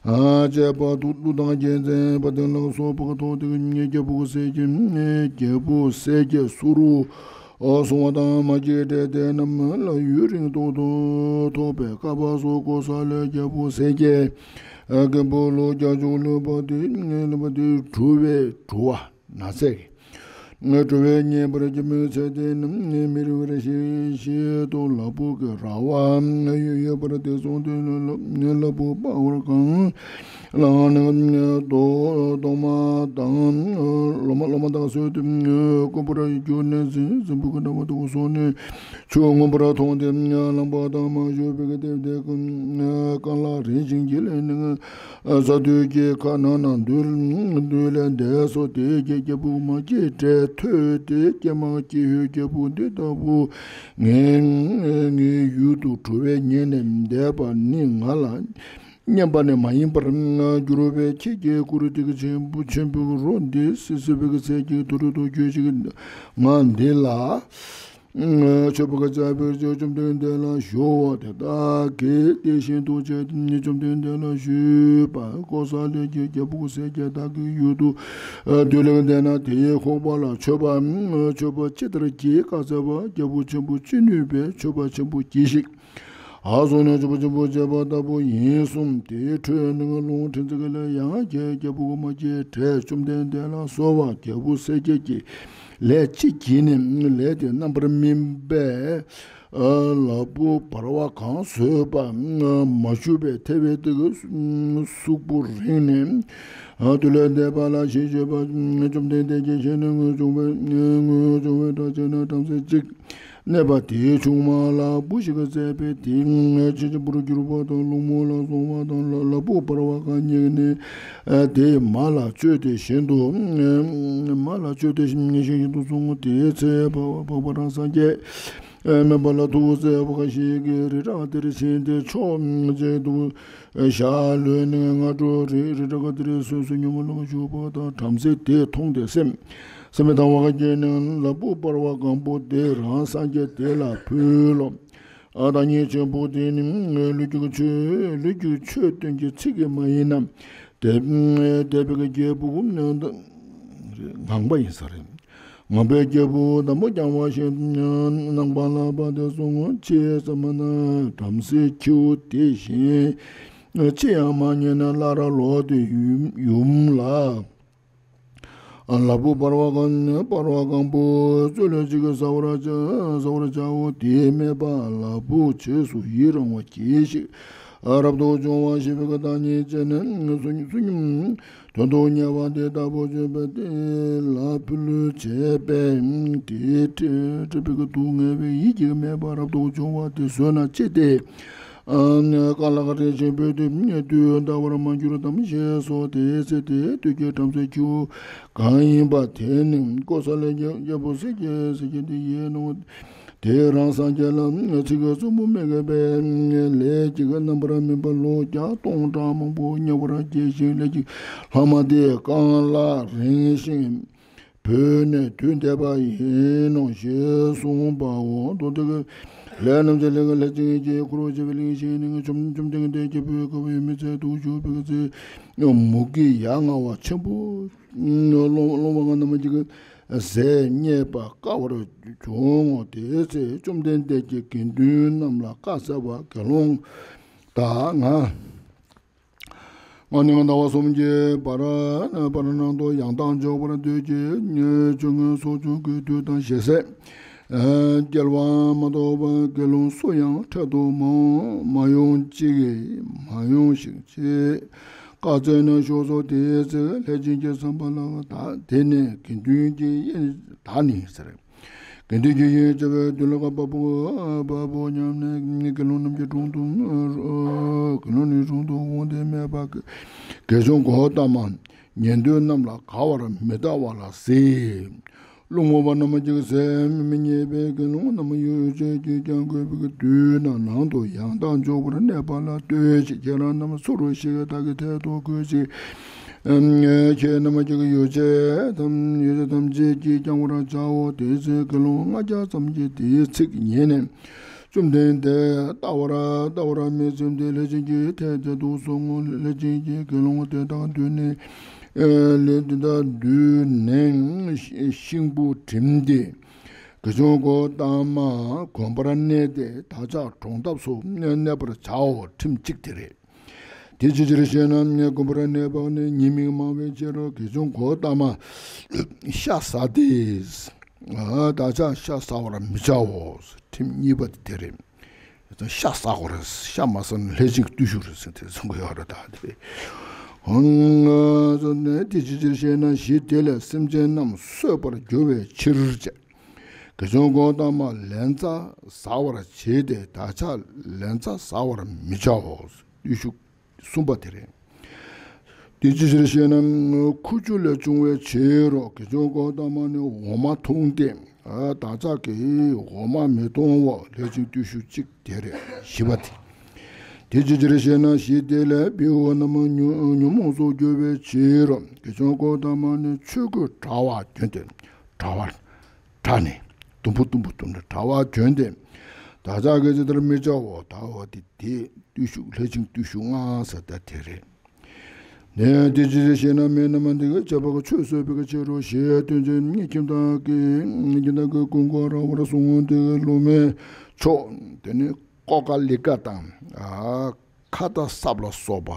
ཨ་བཅས་པ་ཏུ་ཏུ་དང་རྒྱལ་མཚན་པ་དེ་ལ་སོགས་པ་ཐོག་ཏུ་རྒྱལ་པོ་གི་སྲས་ཀྱི་རྒྱལ་པོ་སྲས་ཀྱི་སུ་རུ་སོང་བ་དང་མ་སྐྱེས་དགྲ་དེ་རྣམས་ལ་ཡུན་རིང་ཏོག་ཏོ་ཐོགས་པའི་བསྐལ་པ་སོགས་གོ་ས་ལས་རྒྱལ་པོ་སྲས་ཀྱི་རྒན་པོ་ལོ་བརྒྱད་ཅུ་ལོན་པ་དེ་ལོན་པ་དེ་གྲུ་བའི་གྲུ་བ་ན་ཚས་ཀྱི། གྲུ་བས་མཉེས་པར་གྱིབ་མོས་ཚལ་དེ་རྣམས་མི་རིང་བར་ཞིག་ཞིག་ཏུ་ལ་ཕུག་གི་ར་བ་ཡོད་པར་དེ་སོང་དུས་ལ་ལ་ཕུག་དཔའ་བར་གང་ལའང་ནི་གཏོར་མ་དང་ལོ་མ་ལོ་མ་དག་གསོལ་ཏེ་སྐུ་འབུར་གྱུར་ནས་གཟིམ་གཟིམ་ཕུག་གི་འགྲམ་དུ་སོང་ནས་ཆུ་མངོན་པར་མཐོང་སྟེ་ལངས་པ་དང་མ་བཞུགས་པའི་དེ་དེ་ཀུན་རྐང་ལག་རིམ་བཞིན་གྱིས་ལས་ནི། ས་དུས་ཀྱི་ཁ་ནང་ན་འདུལ་འདུལ་ལས་འདས་སོ། དེ་རྗེས་རྒྱལ་པོ་མ་སྐྱེས་དགྲས་ཐོས་ཏེ་ཀྱེ་མ་ཀྱེ་ཧོ། རྒྱལ་པོ་འདི་ལྟ་བུ་ངའི་ངའི་ཡུལ་དུ་གྲུ་བས་མཉེས་ནས་བསྡད་པ་ནི་ང་ལ་སྙན་པ་ནི་མ་ཡིན་པར་གྱུར་པས། ཁྱེད་ཀྱིས་སྐུ་རུ་ཏིག་ཆེན་པོ་ཆེན་པོའི་རོ་འདི་སི་སི་བའི་ཚལ་གྱི་དུར་དུ་གྱུར་ཅིག་ང་འདི་ལ། མཆོད་པ་ག་ཅག་ཕུལ་ཅིག་བཅོམ་ལྡན་འདས་ལ་ཞུ་བ་དེ་དག་གིས་དེ་བཞིན་དུ་བྱས་ཏེ་བཅོམ་ལྡན་འདས་ལ་ཞུས་པ། ཀོ་ས་ལའི་རྒྱལ་པོ་སྲས་ཀྱིས་བདག་གི་ཡུལ་དུ་བདུད་ལས་འདས་ན་དེའི་ཁོག་པ་ལ་མཆོད་པ་མཆོད་པ་ཅི་ལྟར་བགྱི་བཀའ་སྩལ་པ། རྒྱལ་པོ་ཆེན་པོ་ཅི་ནུས་པས་མཆོད་པ་ཆེན་པོ་གྱིས་ཤིག་ཨ་སོང་ནས་མཆོད་པ་ཆེན་པོ་བྱས་པ་ལྟ་བུ་ཡིན་གསུངས། དེའི་འཕྲོས་ནས་ལུང་ཕྲན་ཚེགས་ལས་ཡང་བརྒྱད་རྒྱལ་པོ་མ་སྐྱེས་དགྲས་བཅོམ་ལྡན་འདས་ལ་གསོལ་བ། རྒྱལ་པོ་སྲས་ཀྱིས་ལས་ཅི་བགྱིས་ནས་ལས་དེ་རྣམ་པར་སྨིན་པས་ལ་ཕུག་འབར་བ་གང་བཟོས་པ། མ་ཞུ་བའི་ཐལ་བའི་སྟེགས་གསུག་པོ་རིང་ནས་དུས་ལས་འདས་པ་ལ་ཞེས་བརྗོད་པ། བཅོམ་ལྡན་འདས་ཀྱིས་ཞལ་ནས་ངོས་བྱུང་བའི་ངོས་བྱུང་བའི་སྒྲ་ཆེ་ན་བྲམ་ཟེ་གཅིག་གནས་པ་དེའི་ཆུང་མ་ལ་བུ་ཞིག་བཙས་པས། དེ་ཕྱིན་ཅི་བུར་གྱུར་པ་དང་སློང་མོ་ལ་སོང་བ་དང་ལ་ཕུག་འབར་བ་གང་བསྙེངས་ནས་དེས་མ་ལ་བཅོས་ཏེ་བཞིན་དུ་མ་ལ་བཅོས་ཏེ་བཞིན་བཞིན་དུ་སོང་། དེའི་ཚེ་འཕགས་པ་རང་སངས་རྒྱས་སྨན་པ་ལ་ཐུགས་བརྩེ་བ་ཞིག་གིས་རི་བྲག་དེར་ཕྱིན་ཏེ་ཕྱོགས་གཅིག་ཏུ་ཞག་ལོན་ནས་སྔ་དྲོ་རི་རི་བྲག་དེར་སོ་སོའི་ཉོན་མོངས་ལ་ཞུགས་པ་དང་། བྲམ་ཟེ་དེས་མཐོང་སྟེ་སེམས། སེམས་མི་དང་བ་ག་སྐྱེས་ནས་ལ་ཕུག་འབར་བ་གང་པོ་དེ་རང་སངས་རྒྱས་དེ་ལ་ཕུལ་ལོ། ཨ་བདག་ཉིད་ཆེན་པོ་དེ་ནི་ལུས་ཀྱི་ཆོས་ལུས་ཀྱི་ཆོས་སྟོན་གྱི་ཚིག་གིས་མ་ཡིན་ན། དེ་དེ་བས་རྒྱལ་པོ་ངང་པ་ཡིན་ས་རེད། ངང་པའི་རྒྱལ་པོ་དམ་པོ་བསྐྱང་བ་ཞིག་གནང་བ་ལ་བ་དེ་སོང་ངོ་། ཅི་ཙམ་ན་བྲམ་ཟེ་ཁྱེའུ་དེ་བཞིན་ཅི་ཡང་མ་རྙེད་ན་སླར་ལོག་སྟེ་ཡུམ་ཡུམ་ལ། ལ་ཕུག་འབར་བ་གང་འབར་བ་གང་པོ་ཚུལ་ལ་གཅིག་ཟ་བར་བྱ་ཟ་བར་བྱའོ། དེས་སྨྲས་པ། ལ་ཕུག་རྗེས་སུ་ཡི་རང་བ་གྱིས་ཤིག་རབ་ཏུ་བྱུང་བ་ཞེས་པའི་བདག་ཉིད་ཅན་ནི་བསོད་སྙོམས་དོན་དུ་གཉེར་བ་དེ་ལྟ་བུ་བྱོན་པས་དེ་ལ་ཕུལ་བྱས་པས། དེས་སྤྲད་པའི་སྡུག་བསྔལ་བའི་ཡིད་ཀྱིས་སྨྲས་པ། རབ་ཏུ་བྱུང་བ་དེ་ཟོས་ན་ཅི་སྟེ། རྐང་ལག་རིང་ཞིང་སྤོས་ཏེ་དུས་འདའ་བར་མ་གྱུར་ཏམ་ཞེས་སོ། དེའི་ཚེ་དེའི་དུས་ཀྱི་བྲམ་ཟེ་ཁྱེའུ་གང་ཡིན་པ་དེ་ནི་ཀོ་ས་ལའི་རྒྱལ་པོ་སྲས་ཀྱི་སྲས་ཀྱི་དེ་ཡིན་ནོ། དེས་རང་སངས་རྒྱས་ལ་ཚིག་གསུང་མོ་མི་དགེ་བའི་ལས་ཀྱི་རྣམ་པར་སྨིན་པ་ལོ་བརྒྱ་སྟོང་གྲངས་མང་པོ་མྱང་བར་བགྱིས་ཤིང་ལས་ཀྱི་ལྷག་མ་དེ་རྐང་ལག་རིང་ཞིང་སྤོས་ནས་དུས་འདས་པ་ཡིན་ནོ་ཞེས་གསུངས་པའོ། མདོ་སྡེ་གི་ལས་རྣམས་ཀྱི་ལས་ཀྱི་ལྷས་བྱིན་གྱིས་འཁོར་བར་བྱེད་པའི་གླིང་བཞི་ནི་བཅོམ་བཅོམ་ལྡན་འདས་རྒྱལ་པོའི་དཀའ་བའི་མི་ཚེ་དུ་བཞུགས་པའི་ཚེ་མུ་གེ་ཡ་ང་བ་ཆེན་པོ་སློང་སློང་བ་རྣམས་ཀྱི་ཟས་རྙེད་པར་དཀའ་བར་བྱུང་ངོ་། དེའི་ཚེ་བཅོམ་ལྡན་འདས་ཀྱིས་དགེ་འདུན་རྣམས་ལ་བཀའ་སྩལ་པ། དགེ་སློང་དག་ང་ང་ནི་ཟླ་བ་གསུམ་གྱི་བར་བར་སྣང་དུ་ཡང་དག་འཇོག་པར་འདོད་ཀྱི། སྤྱོད་ངན་སོགས་སྤྱོད་དགོས་དུས་དང་ཞེ་སའི་སྐྱེ་བ་མ་གཏོགས་པ་དགེ་སློང་སུ་ཡང་འཕྲལ་དུ་མ་འོང་མ་ཡོང་ཅིག་མ་ཡོང་ཞིག་ཅེས་བཀའ་སྩལ་ནས་བཞུགས་སོ། དེའི་ཚེ་ལྷས་བྱིན་གྱིས་བསམ་པ་ལ་བདག་དེ་ནི་དགེ་འདུན་གྱི་ཡིན་བདག་ནི་ཟེར། དགེ་འདུན་གྱི་ཡིན་ཅེས་པའི་དུས་ལ་དཔའ་བོ་དཔའ་བོ་སྙམ་ནས་དགེ་སློང་རྣམས་ཀྱི་དྲུང་དུ་དགེ་སློང་ནི་དྲུང་དུ་འོངས་ཏེ་སྨྲས་པ། དགེ་སློང་གོའུ་ཏ་མ། ཉན་ཐོས་རྣམས་ལ་དགའ་བར་མི་ལྟ་བ་ལ་གཟིགས། སློང་མོ་བ་རྣམས་ཀྱི་ཟས་མི་རྙེད་པས་དགེ་སློང་རྣམས་ཡོ་བྱད་ཀྱིས་བསྐྱང་དགོས་པའི་དུས་ན་ནང་དུ་ཡང་དག་འཇོག་པར་གནས་པ་ལ་ལྟོས་ཤིག་ཁྱེད་རང་རྣམས་ཚུར་ཞིག་བདག་གི་ཐད་དུ་འཁོད་ཅིག་ཁྱེད་རྣམས་ཀྱི་ཡོ་བྱད་ཐམས་ཡོ་བྱད་ཐམས་ཅད་ཀྱིས་བསྐྱང་བར་བྱའོ། དེའི་ཚེ་དགེ་སློང་ལྔ་བརྒྱ་ཙམ་གྱིས་དེའི་ཚིག་ཉན་ནས། བཅོམ་ལྡན་འདས་ལྟ་བར་ལྟ་བར་མི་སེམས་ཏེ། ལྷས་བྱིན་གྱིས་ཐེག་ཏེ་འདུག་གསུངས། ལྷས་བྱིན་གྱིས་དགེ་སློང་དེ་དག་འདུས་ནས། ལས་དེ་དག་འདུས་ནས་ཤིང་བུ་བྲིམས་ཏེ། དགེ་སློང་གོ་ཏ་མ་དགོན་པར་གནས་ཏེ། བདག་ཅག་གྲོང་འདབས་སུ་གནས་པར་བྱའོ། ཁྲིམས་གཅིག་དེ་རེད། དེ་ཅི་ཕྱིར་ཞེ་ན། དགོན་པར་གནས་པ་ནི་ཉེས་དམིགས་མང་བའི་ཕྱིར་རོ། དགེ་སློང་གོ་ཏ་མ་ཤ་ཟ་སྟེ། བདག་ཅག་ཤ་ཟ་བར་མི་བྱའོ། ཁྲིམས་གཉིས་པ་དེ་དེ་རེད། ཤ་ཟ་དགོས་རེད། ཤ་མ་ཟ་ན་ལྷས་བྱིན་གྱི་བརྟུལ་ཞུགས་རེད་ཟེར་དེ་གསུང་གི་ཡོད་རེད། ད་དེ་རེད། དེ་ཅི་ཕྱིར་ཞེ་ན། གཞི་དེ་ལས་སེམས་ཅན་རྣམས་གསོད་པར་འགྱུར་བའི་ཕྱིར་བྱས། དགེ་སློང་གོ་ཏ་མ་ལན་ཚྭ་ཟ་བར་བྱེད་དེ། བདག་ཅག་ལན་ཚྭ་ཟ་བར་མི་བྱའོ། བརྟུལ་ཞུགས་གསུམ་པ་དེ་རེད། དེ་ཅི་ཕྱིར་ཞེ་ན། ཁུ་བྱུག་ལས་བྱུང་བའི་ཕྱིར་རོ། དགེ་སློང་གོ་ཏ་མ་ནི་འོ་མ་འཐུང་སྟེ། བདག་ཅག་གིས་འོ་མ་མི་འཐུང་བ་ལྷས་བྱིན་བརྟུལ་ཞུགས་གཅིག་དེ་རེད། བཞི་པ་དེ། དེ་ཅི་ཕྱིར་ཞེ་ན། གཞི་དེ་ལས་བེའུ་རྣམས་ཉོན་མོངས་སུ་གྱུར་པའི་ཕྱིར་རོ། དགེ་སློང་གོ་ཏ་མ་ནི་ཆོས་གོས་དྲ་བ་གྱོན་ཏེ། དྲ་བ། དྲ་ནས་དུམ་བུ་དུམ་བུ་དུམ་བུ་དྲ་བ་གྱོན་ཏེ། བདག་ཅག་གིས་ཇི་ལྟར་མི་བྱའོ། ད་འོ་དེ་དེ་བརྟུལ་ཞུགས་ལྷས་བྱིན་བརྟུལ་ཞུགས་ལྔ་ཟེར་ད་དེ་རེད། ནས་དེ་ཅི་ཞེ་ན། མི་རྣམས་འདི་སྐད་ཅེས་པ་གིས་ཆོས་གསོད་པའི་ཕྱིར་རོ་ཞེས་སྟོན་ཅིང་ཁྱིམ་བདག་གིས་ཁྱིམ་བདག་གིས་ཀུན་ཁར་ར་བར་གསུངས་ཏེ། ལུ་མའི་མཆོག་དེ་ནི་ཀོ་ཀ་ལི་ཀ་དང་། ཁ་ཏ་སབ་ལ་སོགས་པ།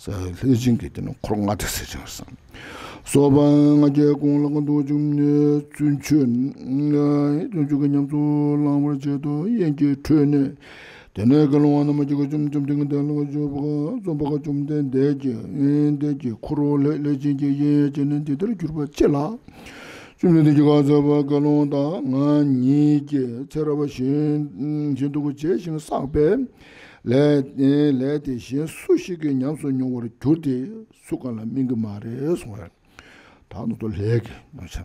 ལྷས་བྱིན་གྱི་དེ་ནི་འཁོར་ལྔ་སྡེ་ཟེར་ཅིང་སོགས་པ་ལྔ་བརྒྱའི་གུང་ལ་འདུག་བཅུག་ནས་བཙུན་ཆོས། བཙུན་ཆོས་ཀྱི་ཉམས་སུ་བླང་བར་བྱེད་དོ། དབྱེན་གྱི་ཁྲོད་ནས། དེ་ནས་དགེ་སློང་བ་རྣམས་ཀྱིས་བཅོམ་ལྡན་འདས་ལ་ཞུས་པ། བཙུན་པ་བཅོམ་ལྡན་འདས་ཀྱིས་འཁོར་ལྷས་བྱིན་གྱིས་དབྱེན་བྱས་ནས་འདི་ལྟར་གྱུར་པ་ཅི་ལགས། བཅོམ་ལྡན་འདས་ཀྱིས་བཀའ་སྩལ་པ། དགེ་སློང་དག་ང་ཉིད་ཀྱིས་ཚེ་རབས་གཞན་གཞན་དུ་བྱས་ཤིང་བསགས་པའི་ལས་ལས་དེ་གཞན་སུ་ཞིག་གིས་ཉམས་སུ་མྱོང་བར་འགྱུར་ཏེ། སུ་གང་ལ་སྨིན་གྱི་མ་རེད་གསུངས་པས། ད་ནུ་ཏོ་ལས་ཀྱི་ནོ་ཆ།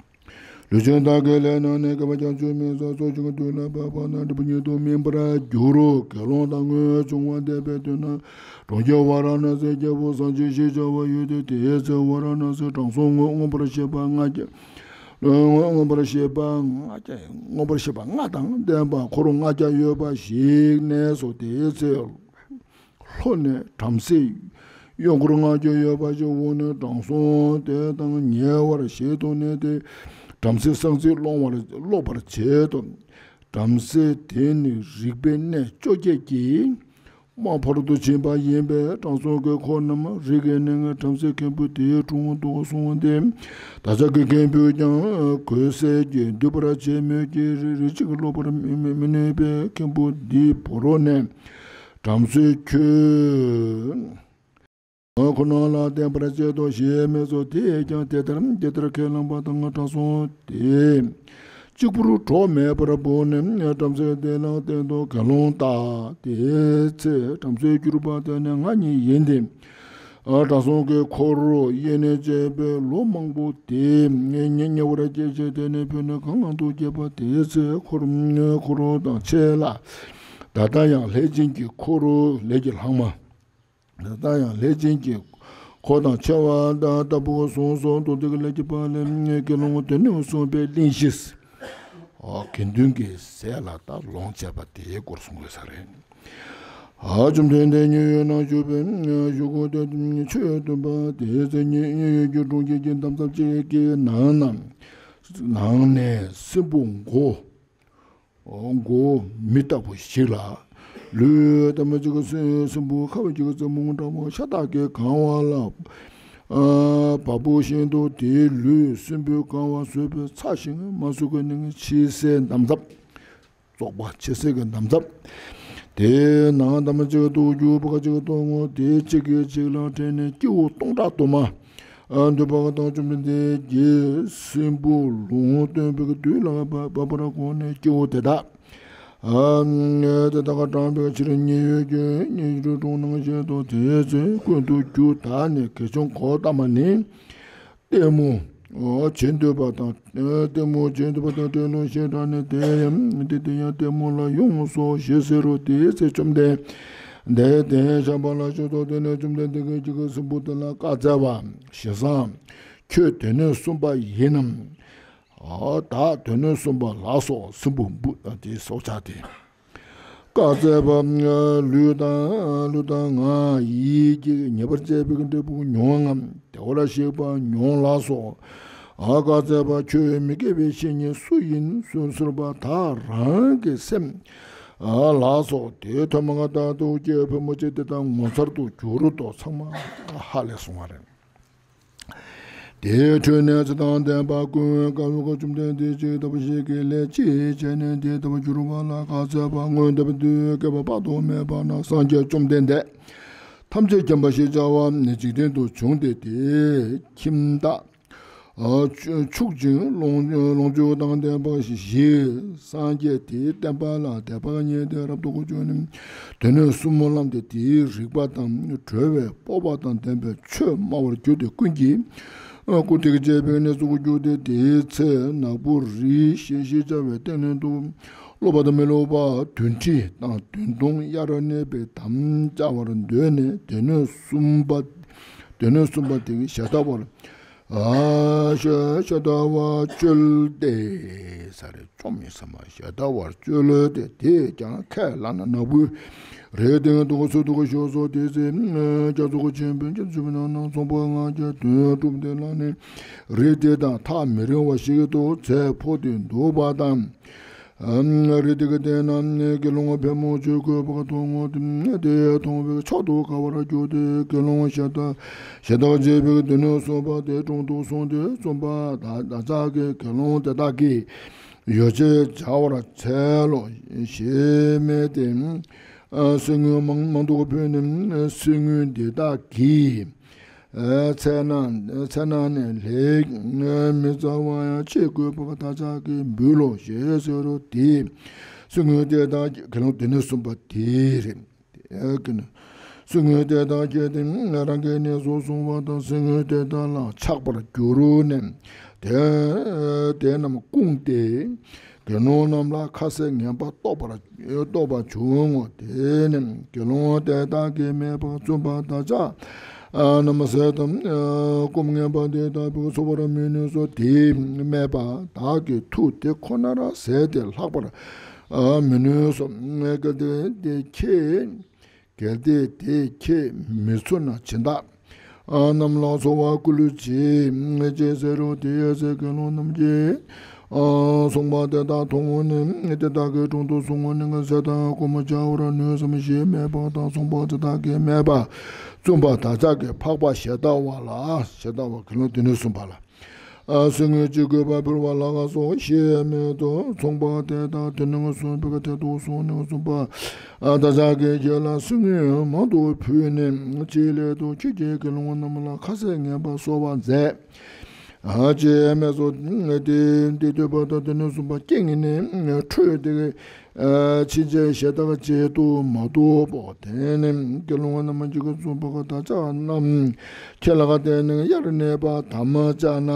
ལུས་ཅན་དག་གི་ལས་རྣམས་ནི་བསྐལ་པ་བརྒྱ་མཆོད་མེ་སོགས་ཚོགས་ཆེན་གྱི་དུས་ལ་བབ་པ་ན་འབྲས་བུ་ཉིད་དུ་སྨིན་པར་འགྱུར་རོ། དགེ་སློང་དག་སྔོན་བྱུང་བ་འདས་པའི་དུས་ན་གྲོང་ཁྱེར་ཝཱ་རཱ་ཎ་སིའི་རྒྱལ་པོ་སངས་རྒྱས་ཞེས་བྱ་བ་ཡོད་དེ། དེའི་ཚེ་ཝཱ་རཱ་ཎ་སིའི་དྲང་སྲོང་མངོན་པར་ཤེས་པ་ལྔ་བརྒྱ། མངོན་པར་ཤེས་པ་ལྔ་བརྒྱ། མངོན་པར་ཤེས་པ་ལྔ་དང་ལྡན་པ་འཁོར་ལྔ་བརྒྱ་ཡོད་པ་ཞིག་གནས་སོ། དེའི་ཚེ། ལྷོ་ནས་བྲམ་ཟེ་གཡོག་འཁོར་ལྔ་བརྒྱ་ཡོད་པ་ཞིག་འོངས་ནས་དྲང་སྲོང་དེ་དང་ཉེ་བར་བཞུགས་ཏོ་ནས་ཏེ། བྲམ་ཟེ་སྲང་ཚིག་སློང་བར་སློག་པར་བྱེད་དོ། བྲམ་ཟེ་དེ་ནི་རིག་པའི་གནས་བཅོ་བརྒྱད་ཀྱིས་དམའ་འཕེལ་དུ་ཕྱིན་པ་ཡིན་པས། དྲང་སྲོང་གིས་འཁོར་རྣམས་རིག་གནས་ངན་བྲམ་ཟེ་མཁན་པོ་དེའི་དྲུང་དུ་སོང་སྟེ། བདག་ཅག་གི་མཁན་པོས་ཀྱང་གོས་ཟས་ཀྱིས་འདུད་པར་བྱེད་མོད་ཀྱི། རིགས་གཅིག་སློབ་པར་མི་མི་ནུས་པས། མཁན་པོ་འདིས་བོར་ནས། བྲམ་ཟེ་ཁྱོད་ཁོ་ན་ལ་བསྟན་པར་བྱེད་དོ་ཞེས་སྨྲས་སོ། དེས་ཀྱང་དེ་ལྟར་དེ་ལྟར་ཁས་བླངས་པ་དང་དྲང་སྲོང་དེ་གཅིག་པུར་གྲོགས་མེད་པར་བོར་ནས་བྲམ་ཟེ་དེ་ལ་བསྟན་ཏོ། དགེ་སློང་དག་དེའི་ཚེ་བྲམ་ཟེ་གྱུར་པ་དེ་ནི་ང་ཉིད་ཡིན་ཏེ། དྲང་སྲོང་གིས་འཁོར་དབྱེ་ནས་བྱས་པའི་ལོ་མང་པོ་དེ་ཉེ་ཉེ་བར་སྐྱེས་ཤིང་། དེ་ནས་བུད་ནས་གང་དུ་སྐྱེས་པ། དེའི་ཚེ་འཁོར་འཁོར་དང་ཕྱད་ལ། ད་ལྟ་ཡང་ལྷས་བྱིན་གྱི་འཁོར་ལས་ཀྱི་ལྷག་མ། ད་ལྟ་ཡང་ལྷས་བྱིན་གྱི་འཁོར་དང་ཕྱད་པ་ལྟ་བུ་གསུངས་སོ། མདོ་སྡེ་གི་ལས་ཀྱི་བར་ལས། དགེ་སློང་དོན་ནི་གསུངས་པའི་གླེང་གཞི། དགེ་འདུན་གྱི་ཟས་ལ་ད་ལོངས་སྤྱད་པ་དེའི་སྐོར་གསུང་དགོས་ས་རེད། བཅོམ་ལྡན་འདས་མཉན་ཡོད་ན་བཞུགས་པའི་བཞུགས་སྒོ་དེ་ཆོས་སྟོན་པ་དེའི་ཚེ་མཉན་ཡོད་ཀྱི་གྲོང་ཁྱེར་གྱི་འདམ་རྫབ་ཅིག་གི་ནང་ན། ནང་ནས་སྲིན་པོ་མགོ། མགོ་བོ་མི་ལྟ་བུ་ཞིག་ལ། ལུས་ཐ་མ་གཅིག་གི་སྲིན་སྲིན་པོ་ཁ་བ་གཅིག་གི་རྩེ་མོ་འདྲ་བོ་ཤ་སྟག་གིས་གང་བ་ལ། བབ་པོ་བཞིན་དུ་དེའི་ལུས་སྲིན་པོས་གང་བ་བཟོད་པས་ཚ་ཞིང་མ་བཟོད་པའི་ནི་ཕྱི་སའི་འདམ་རྫབ། བཙོག་པ་ཕྱི་སའི་གི་འདམ་རྫབ། དེའི་ནང་ཐ་མ་གཅིག་གི་དུག་རྒྱུ་བ་གཅིག་གི་དུག་ངོ་། དེ་གཅིག་གིས་གཅིག་ལ་འཕྲད་ནས་སྐྱེ་བོ་སྟོང་ཕྲག་དུ་མ། འདུས་པ་དང་བཅོམ་ལྡན་འདས་ཀྱིས་སྲིན་པོ་ལུང་སྟོན་པའི་དུས་ལ་བབ་པར་དགོངས་ནས་སྐྱེ་བོ་དེ་དག་དེ་དག་དྲངས་པའི་ཕྱིར་མཉན་ཡོད་ཀྱི་མཉན་ཡོད་ཀྱི་དྲུང་ནང་བཞིན་དུ་དེའི་ཚེ་ཀུན་ཏུ་རྒྱུ་དག་ནས་དགེ་སློང་གོ་ཏ་མ་ནི་ལྟད་མོ་བྱེད་འདོད་པ་དང་ལྟད་མོ་བྱེད་འདོད་པ་དང་སྤྲེལ་ལོང་ཞེས་གྲགས་ནས་དེ་ཡང་དེ་དེ་ཡང་ལྟད་མོ་ལ་ཡོངས་སོ་ཞེས་ཟེར་རོ། དེའི་ཚེ་བཅོམ་ལྡན་འདས་དེ་ཞགས་པ་ལ་བཞུགས་སོ། དེ་ནས་བཅོམ་ལྡན་འདས་ཀྱིས་གཅིག་གི་སྲིན་པོ་དེ་ལ་བཀའ་སྩལ་པ། ཞེ་སའང་ཁྱོད་དོན་ནི་གསུམ་པ་ཡིན་ནམ། ཨ་ད་དོན་ནི་གསུམ་པ་ལགས་སོ། སྲིན་པོ་འབུ་དེ་སྲོག་ཆགས་དེ། བཀའ་སྩལ་པ། ལུས་དང་ལུས་དང་ངག་ཡིད་ཀྱིས་ཉེས་པར་སྤྱད་པའི་འབྲས་བུ་མྱོང་ངམ། བདེ་བར་གཤེགས་པ་མྱོང་ལགས་སོ། ཨ། བཀའ་སྩལ་པ། ཁྱོད་མི་དགེ་བའི་བཤེས་གཉེན་སུ་ཡིན་གསུངས་པ། བདག་རང་གི་སེམས། ཨ། ལགས་སོ། དེ་ཐོས་མ་ཐག་ཏུ་ཁྱེད་ཕལ་མོ་ཆེ་དེ་དག་ངོ་མཚར་དུ་གྱུར་ཏོ། ཚང་མ་ཧ་ལས་སོང་བ་རེད། དེའི་ཁྲོད་ནས་ཚེ་དང་ལྡན་པ་ཀུན་དགའ་བོས་བཅོམ་ལྡན་འདས་ཅིག་ལྟ་བུ་ཞིག་གིས་ལས་ཅི་བྱས་ནས་དེ་ལྟ་བུ་གྱུར་པ་ལ་བཀའ་སྩལ་པ། སྔོན་དེ་བས་དུས་བསྐལ་པ་དཔག་ཏུ་མེད་པ་ན་སངས་རྒྱས་བཅོམ་ལྡན་འདས་ཐམས་ཅད་མཁྱེན་པ་ཞེས་བྱ་བ་ནི་འཇིག་རྟེན་དུ་བྱུང་སྟེ། དེའི་ཁྱིམ་བདག་ཨ་ཕྱུག་ཅིང་ལོངས་ལོངས་སྤྱོད་དང་ལྡན་པ་ཞིག་སངས་རྒྱས་དེའི་བསྟན་པ་ལ་དད་པ་རྙེད་དེ་རབ་ཏུ་གོ་བྱུང་ནས་སྡེ་སྣོད་གསུམ་བླངས་ཏེ་དེའི་རིག་པ་དང་གྲོལ་བའི་སྤོབས་པ་དང་ལྡན་པའི་ཆོས་སྨྲ་བར་གྱུར་ཏེ། ཀུན་གྱིས་སྐུར་བཏེག་བྱས་པའི་གནས་སུ་གྱུར་ཏེ། དེའི་ཚེ་ནག་པོ་རི་ཞེས་བྱ་བའི་སྟེང་ནས་འདུག་སློབ་པ་དང་མི་སློབ་པ་བདུན་ཁྲི་དང་བདུན་སྟོང་དབྱར་གནས་པའི་དམ་བཅའ་བར་འདོད་ནས་སྡེ་སྣོད་གསུམ་པ། སྡེ་སྣོད་གསུམ་པ་དེ་ཞལ་ལྟ་བར། ཨ་ཞལ་ཞལ་ལྟ་བར་བཅོལ་ཏེ། ས་རེ་བཅོམ་ཡིན་ས་མ་ཞལ་ལྟ་བར་བཅོལ་ཏེ། དེས་ཀྱང་ཁས་བླངས་ན་ནག་པོའི་རིའི་སྟེང་དུ་ཚུར་འདུག་ཞུགས་སོ། དེའི་ཚེ་རྒྱ་མཚོ་ཆེན་པོའི་རྒྱ་མཚོའི་ནང་ན་ཚོང་པ་ལྔ་བརྒྱ་དོན་གྲུབ་སྟེ་ལངས་ནས་རི་དེ་དང་ཐག་མི་རིང་བ་ཞིག་ཏུ་ཚལ་ཕོག་སྟེ་འདུག་པ་དང་། རི་དེ་གི་སྟེང་ན་དགེ་སློང་ཕལ་མོ་ཆེ་འཁོད་པ་མཐོང་ངོ་། དེ་མཐོང་བས་མཆོག་ཏུ་དགའ་བར་གྱུར་ཏེ་དགེ་སློང་ཞལ་ལྟ་ཞལ་ལྟ་བྱེད་པའི་སྡེ་སྣོད་གསུམ་པ་དེ་དྲུང་དུ་སོང་སྟེ་བཙུན་པ་བདག་ཅག་གིས་དགེ་སློང་དེ་དག་གི་ཡོ་བྱད་བྱ་བར་འཚལ་ལོ་ཞེས་སྨྲས་ཏེ། གསེར་དངུལ་མང་མང་དུ་ཕུལ་ནས། གསེར་དངུལ་འདི་དག་གིས། ཚལ་ནང་ཚལ་ནང་ནས་ལེགས་མི་བཙའ་བ་ཡང་ཅི་དགོས་པ་བདག་ཅག་གིས་འབུལ་ལོ་ཞེས་ཟེར་རོ། དེས་གསེར་དངུལ་དེ་དག་དགེ་སློང་སྡེ་སྣོད་གསུམ་པ་དེ་རེད། གསེར་དངུལ་དེ་དག་ཁྱེར་ཏེ་རང་གི་གནས་སུ་སོང་བ་དང་། གསེར་དངུལ་དེ་དག་ལ་ཆགས་པར་གྱུར་ནས་དེ་དེ་རྣམས་བཀུག་སྟེ། དགེ་སློང་རྣམས་ལ་ཁ་ཟས་ངན་པ་བཏོག་པར་བཏོག་པར་བྱུང་ངོ་། དེ་ནས་དགེ་སློང་དེ་དག་གིས་སྨྲས་པ། བཙུན་པ་བདག་ཅག་རྣམས་ཟས་དང་སྐོམ་ངན་པ་དེ་ལྟ་བུ་ཚོར་བར་མི་ནུས་སོ། དེས་སྨྲས་པ། བདག་གི་མཐུ་དེ་ཁོ་ནར་ཟས་དེ་ལྷག་པར་མི་ནུས་སོ། གལ་ཏེ་དེ་ཁྱེད་གལ་ཏེ་དེ་ཁྱེད་མི་ཚུགས་ན་སྦྱིན་བདག་རྣམས་ལ་འཚོ་བ་བསྐུལ་ལོ་ཅིག་ཅེས་ཟེར་རོ། དེའི་ཚེ་དགེ་སློང་རྣམས་ཀྱིས་ཚོང་པ་དེ་དག་མཐོང་ངོ་ནས་དེ་དག་གི་དྲུང་དུ་སོང་ངོ་ནས། ཟས་དང་སྐོམ་བྱ་བར་ནུས་སམ་ཞེས་སྨྲས་པ་དང་། ཚོང་པ་དེ་དག་གིས་སྨྲས་པ། བཙུན་པ་བདག་ཅག་གིས་འཕགས་པ་ཞལ་ལྟ་བ་ལ། ཞལ་ལྟ་བ་དགེ་སློང་སྡེ་སྣོད་གསུམ་པ་ལ། གསེར་དངུལ་ཅི་དགོས་པ་ཕུལ་བ་ལགས་སོ་ཞེས་སྨྲས་ཏོ། ཚོང་པ་དེ་དག་དེ་ནང་སོང་བའི་ཐད་དུ་སོང་ནས་བཙུན་པ་བདག་ཅག་གིས་ཁྱེད་ལ་གསེར་དངུལ་མང་དུ་ཕུལ་ནས། ཅིའི་སླད་དུ་ཁྱེད་ཀྱིས་དགེ་སློང་རྣམས་ལ་ཁ་ཟས་ངན་པ་གསོལ་བ་མཛད། ཅེས་སྨྲས་སོ། དེ་འདི་ཐོས་པ་དང་སྡེ་སྣོད་གསུམ་པ་སྐད་ངན་ནས་ཁྲོས་ཏེ། ཕྱིན་ཆད་ཞལ་ཏ་བྱེད་དུ་མ་བཏུབ་བོ། དེ་ནས་དགེ་སློང་རྣམས་ཀྱིས་བཙུན་པ་བདག་ཅག་རྣམས་ཁྱེད་ལ་ག་དེ་ནས་དབྱར་གནས་པ་དམ་བཅའ་ན།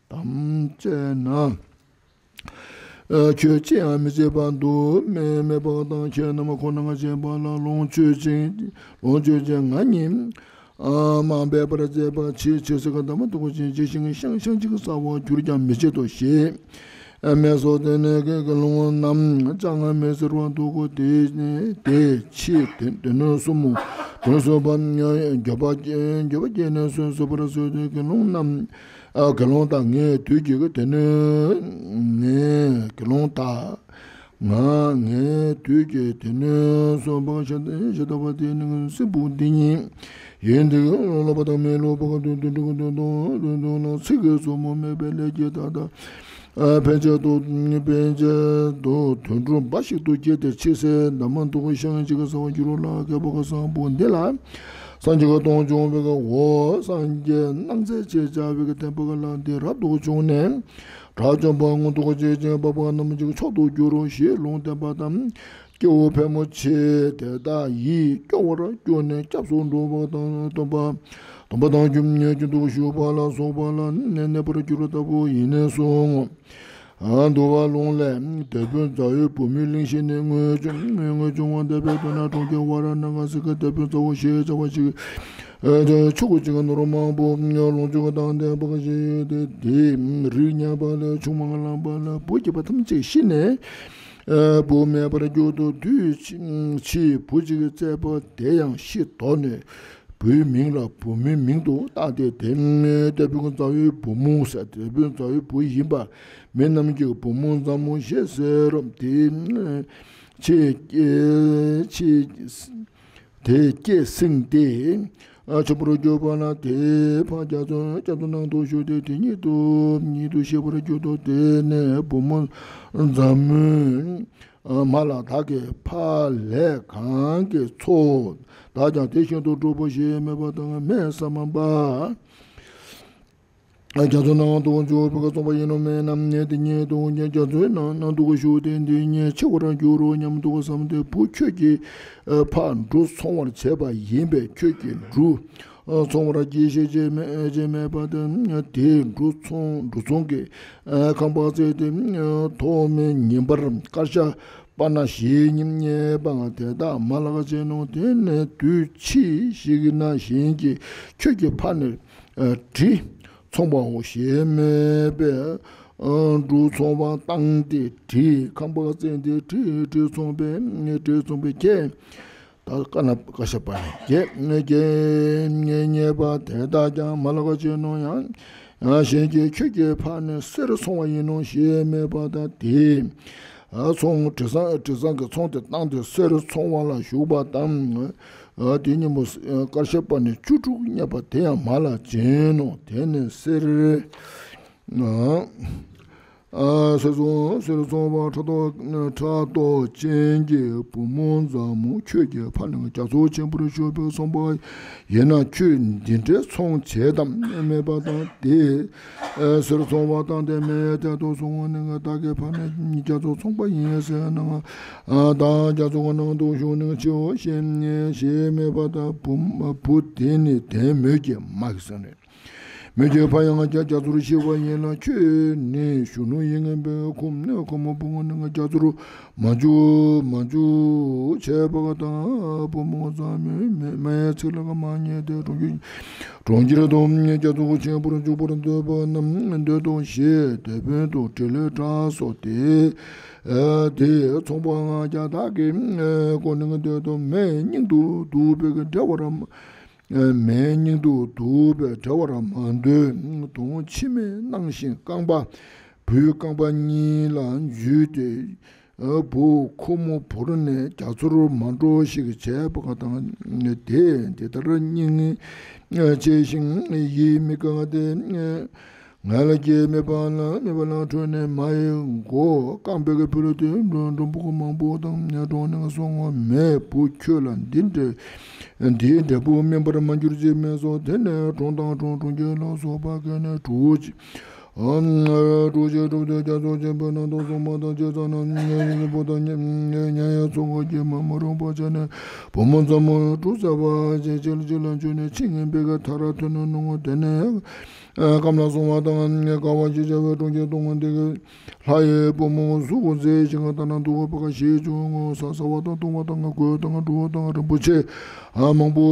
དམ་བཅས་ན། ཁྱོད་ཅི་ཡང་མི་བྱེད་པར་འདུག་མེད་མེད་པ་དང་། ཁྱེད་རྣམས་ཁོ་ན་ང་ཞེན་པ་ལ་ལོངས་སྤྱོད་ཅིང་། ལོངས་སྤྱོད་ཅིང་ང་ཉིད་མ་འབད་པར་བྱེད་པ་ཅི་ཕྱིར་ཟེར་ག་འདབ་མ་སྟུག་པོ་ཅན་ཇི་བཞིན་ཤིང་ཤིང་གཅིག་གི་ས་བོན་གྱུར་ཀྱང་མི་བྱེད་དོ་ཞེས་སྨྲས་སོ། དེ་ནས་དགེ་སློང་རྣམས་ཅང་མི་ཟེར་བར་འདུག་གོ། དེ་དེ་ཕྱིར་དེ་དེ་ནས་གསུམ་མོ་དོན་གསུམ་པ་འགྱོད་པ་འགྱོད་པ་སྐྱེས་ནས་གསོན་གསོན་པར་གསོལ་ཏེ། དགེ་སློང་རྣམས་དགེ་སློང་དག་ངས་དུས་ཀྱི་དེ་ནས་ངས་དགེ་སློང་དག་ང་ངས་དུས་ཀྱི་དེ་ནས་གསོན་པར་བྱ་སྟེ། ཞེས་བཏབ་པ་དེ་ནི་སྲིན་པོ་འདི་ཉིད་ཡིན་ཏེ། སློབ་པ་དང་མི་སློབ་པ་དུད་འགྲོ་གི་དོན་དུ་དོན་དུ་ལ་ཚིག་གི་གཙོ་མོ་མེད་པའི་ལས་ཀྱི་མཐའ་དག་ཕན་ཆད་དུ་ཕན་ཆད་དུ་དུད་འགྲོ་འབའ་ཞིག་ཏུ་སྐྱེས་ཏེ། ཕྱི་སའི་འདབ་མ་སྟུག་པོ་ཤིང་གཅིག་གི་ས་བོན་གྱུར་ལ། རྒྱལ་པོ་གི་བཟང་པོ་འདི་ལ་སངས་རྒྱས་ཀྱི་གདུང་བྱུང་བའི་འོ་སངས་རྒྱས་སྣང་མཛད་ཅེས་བྱ་བའི་ཐེམ་པ་གི་ལྷ་འདི་རབ་ཏུ་བྱུང་ནས། དགྲ་བཅོམ་པ་མངོན་རྟོགས་རྗེ་ཅན་འཕགས་པ་རྣམས་ཀྱི་མཆོག་ཏུ་གྱུར་རོ་ཞེས་ལུང་བསྟན་པ་དང་། སྐྱེ་བོ་ཕལ་མོ་ཆེ་དེ་དག་ཡིད་སྐྱོ་བར་གྱུར་ནས་སྐྱབས་སུ་འགྲོ་བ་དང་སྟོན་པ་སྟོན་པ་དང་རྒྱུན་རྒྱུན་དུ་ཞུགས་པ་ལ་སོགས་པ་ལ་གནས་པར་གྱུར་པ་ལྟ་བུ་ཡིན་ནས་གསུངས། འདུལ་བ་ལུང་ལས། དེད་དཔོན་ཛ་ཡོད་བུ་མོའི་གླིང་ཞིག་ནས་དངོས་བྱུང་དངོས་བྱུང་བ་འདས་པའི་དོན་ལ་གྲོང་ཁྱེར་ཝཱ་ར་ཎ་ས་གི་དེད་དཔོན་ཚ་བོ་ཞེས་བྱ་བ་ཞིག་ཆུ་བོ་གཅིག་ནོར་མང་པོ་ལོངས་སྤྱོད་དང་ལྡན་པ་ཞིག་ཡོད་དེ། དེས་རིགས་ངན་པ་ལས་ཆུང་མ་བླངས་པ་ལ་བུ་སྐྱེས་པ་ཐམས་ཅད་ཤི་ནས། བུ་མེད་པར་གྱུར་ཏོ། དུས་ཕྱིས་བུ་གཅིག་གིས་བཙས་པ་དེ་ཡང་ཤི་དོགས་ནས། བུའི་མིང་ལ་བུ་མོའི་མིང་དུ་བཏགས་ཏེ། དེ་ལྟ་བུའི་མཛའ་བོའི་བུ་མོ་ཟེར། དེ་ལྟ་བུའི་མཛའ་བོའི་བུ་ཡིན་པ་མི་རྣམས་ཀྱིས་བུ་མོ་མཛའ་མོ་ཞེས་ཟེར་རོ། དེ་ཆེས་ཆེས་དེ་སྐད་སྲིང་སྟེ། ཆེན་པོར་གྱུར་པ་ན། དེ་ཕར་རྒྱ་མཚོ་རྒྱ་མཚོ་ནང་དུ་ཞུགས་ཏེ། དེ་ཉིད་དུ་ཉིད་དུ་ཤི་བར་གྱུར་ཏོ། དེ་ནས་བུ་མོ་མཛའ་མོས་མ་ལ། བདག་གི་ཕ་ལས་གང་གིས་འཚོ། བདག་ཀྱང་དེ་བཞིན་དུ་སྒྲུབ་པོ་ཞེས་སྨྲས་པ་དང་། སྨྲས་ས་མ་པ། རྒྱ་མཚོ་ནང་དུ་འཇུག་པའི་ཚོང་པ་ཡིན་ནོ་མིན་ནམ་ནས། དེ་ཉིད་དུ་རྒྱ་མཚོའི་ནང་ན་འདུག་ཞུགས་ཏེ། འདི་ཉིད་འཆི་བར་འགྱུར་རོ་སྙམ་དུ་བསམས་ཏེ། བུ་ཁྱོད་ཀྱི་ཕ་འབྲུ་འཚོང་བར་བྱེད་པ་ཡིན་པས། ཁྱོད་ཀྱིས་འབྲུ་འཚོང་བར་གྱིས་ཤིག་ཅེས་སྨྲས་པ་དང་། དེས་འབྲུ་འཚོང་འབྲུ་འཚོང་གི་ཁང་པ་བརྩིགས་ཏེ། ཐོག་མའི་ཉིན་པར་དཀར་ཆ་སྤར་ན་བཞི་ཉིན་རྙེད་པ་དེ་དག་མ་ལགས་བྱིན་ནོ། དེ་ནས་དུས་ཕྱིས་ཤིག་ན་གཞན་གྱིས་ཁྱོད་ཀྱི་ཕ་ནི་དྲི་འཚོང་པའོ་ཞེས་སྨྲས་པས། འབྲུ་འཚོང་བ་བཏང་སྟེ་དྲིའི་ཁང་པ་བརྩིགས་ཏེ། དྲི་དྲི་འཚོང་པས་དྲི་འཚོང་པས་ཁྱེད། ད་ཀ་ན་ཀ་ཤ་པ་ནི་ཁྱེད་ངེད་ཀྱི་ངེད་རྙེད་པ་དེ་དག་ཀྱང་མ་ལགས་བྱིན་ནོ། ཡང་ཡང་གཞན་གྱིས་ཁྱོད་ཀྱི་ཕ་ནི་གསེར་འཚོང་བ་ཡིན་ནོ་ཞེས་སྨྲས་པ་དང་། དེས་ཚོང་དྲི་བཟང་དྲི་བཟང་གི་ཚོང་དེ་བཏང་སྟེ་གསེར་འཚོང་བ་ལ་ཞུགས་པ་དང་། དེ་ཉིན་མོ་དཀར་ཆ་སྤར་ནས་བཅུ་དྲུག་རྙེད་པ་དེ་ཡང་མ་ལ་བྱིན་ནོ། དེ་ནས་གསེར། གསེར་འཚོང་གསེར་འཚོང་བ་ཕྲག་དོག་ཕྲག་དོག་ཅན་གྱི་བུ་མོ་མཛའ་མོ་ཁྱོད་ཀྱི་ཕ་ནི་རྒྱ་མཚོ་ཆེན་པོར་བཞུགས་པའི་ཚོང་པ་ཡིན་ན། ཁྱོད་འདི་འདྲའི་ཚོང་བྱེད་དམ་སྨྲས་པ་དང་། དེས་གསེར་འཚོང་བ་དང་དེ་མེད་དེ་དུ་སོང་ནས། བདག་གི་ཕ་ནི་རྒྱ་མཚོ་ཚོང་པ་ཡིན་ཟེར་ན། བདག་རྒྱ་མཚོ་ནང་དུ་ཞུགས་ནས་འཆིའོ་ཞེས་ཞེས་སྨྲས་པ་དང་། བུ་བུ་དེ་ནི་དེ་མོད་ཀྱི་མ་གི་ཟེར་ནས། མོད་ཀྱི་ཕ་ཡང་རྒྱ་རྒྱ་མཚོར་ཤི་བ་ཡིན་ལ། ཁྱོད་ནི་གཞོན་ནུ་ཡིན་ངེས་པས། ཁོ་ཁོ་མོ་བུ་མོ་ནི་རྒྱ་མཚོར་མ་འཇུག་མ་འཇུག་བྱས་པ་དང་། བུ་མོ་ཚང་མས་མ་མའི་ཚིག་ལ་མ་ཉན་ཏེ། གྲོང་ཁྱེར་གྲོང་ཁྱེར་དུ་རྒྱ་མཚོ་ཆེན་པོར་འཇུག་པར་འདོད་པ་རྣམས་འདོད་དོ་ཞེས་དེད་དཔོན་དུ་དྲིས་ལན་དྲངས་སོ། དེ་དེ་ཚོང་པ་ང་རྒྱ་བདག་གི་ཁོ་ནི་འདོད་དོ། མའི་སྙིང་དུ་སྡུག་པའི་འབྲེལ་བར་མའི་སྙིང་དུ་སྡུག་པའི་འབྲེལ་བར་མ་འདོད་དོ། མཆི་མས་བརྣངས་ཤིང་རྐང་པ་བུའི་རྐང་པ་གཉིས་ལ་འཇུས་ཏེ། བུ་ཁོ་མོ་བོར་ནས་རྒྱ་མཚོར་མ་འགྲོ་ཞིག་བྱས་པ་དང་། དེ་འདི་ལྟར་སྙིང་རྗེ་ཞིང་ཡིད་མི་དགའ་སྟེ། ང་ལ་སྐྱེས་མེད་པ་ལ་མེད་པ་ལ་ཁྲོས་ནས་མ་ཡི་མགོ་རྐང་པའི་ཕུ་ལུ་དེ་འགྲོ་འགྲོ་འབུ་མང་པོ་དང་གྲོང་ནས་སོང་ངོ་། མས་བུ་ཁྱོད་ལ་འདི་འདྲ་འདིའི་འབྲས་བུ་སྨིན་པར་མ་གྱུར་ཅིག་སྨྲས་སོ། དེ་ནས་གྲོང་དང་གྲོང་གྲོང་ཁྱེར་ལ་སོགས་པ་ཁ་ནས་གྲུ་བཞི་གྲུ་བཞི་གྲུབ་སྟེ་རྒྱ་མཚོ་ཆེན་པོའི་ནང་དུ་སོང་བ་དང་། བྱས་ཙང་ན་ཉེ་བུ་དང་ཉེ་ཉེ་ཡང་ཚོགས་ཀྱིས་མ་མ་རུངས་པ་བྱས་ནས་བུ་མོ་མཛའ་མོ་གྲུ་ཟ་བ་ཅན་ཅིག་ལ་འཇུས་ནས་ཆི་ངན་པའི་གི་མཐའ་ར་ཐོན་ནོ། དེ་ནས་ཀམ་ལ་སོང་བ་དང་། དགའ་བ་ཞེས་བྱ་བའི་གྲོང་ཁྱེར་དུ་འོངས་ཏེ། ལྷ་ཡི་བུ་མོ་གཟུགས་མཛེས་ཤིང་ལྟ་ན་སྡུག་པ་ཞེས་བྱུང་ངོ་། ས་ཟ་བ་དང་བཏུང་བ་དང་གོས་དང་གྲོ་དང་རིན་པོ་ཆེ་མང་པོ་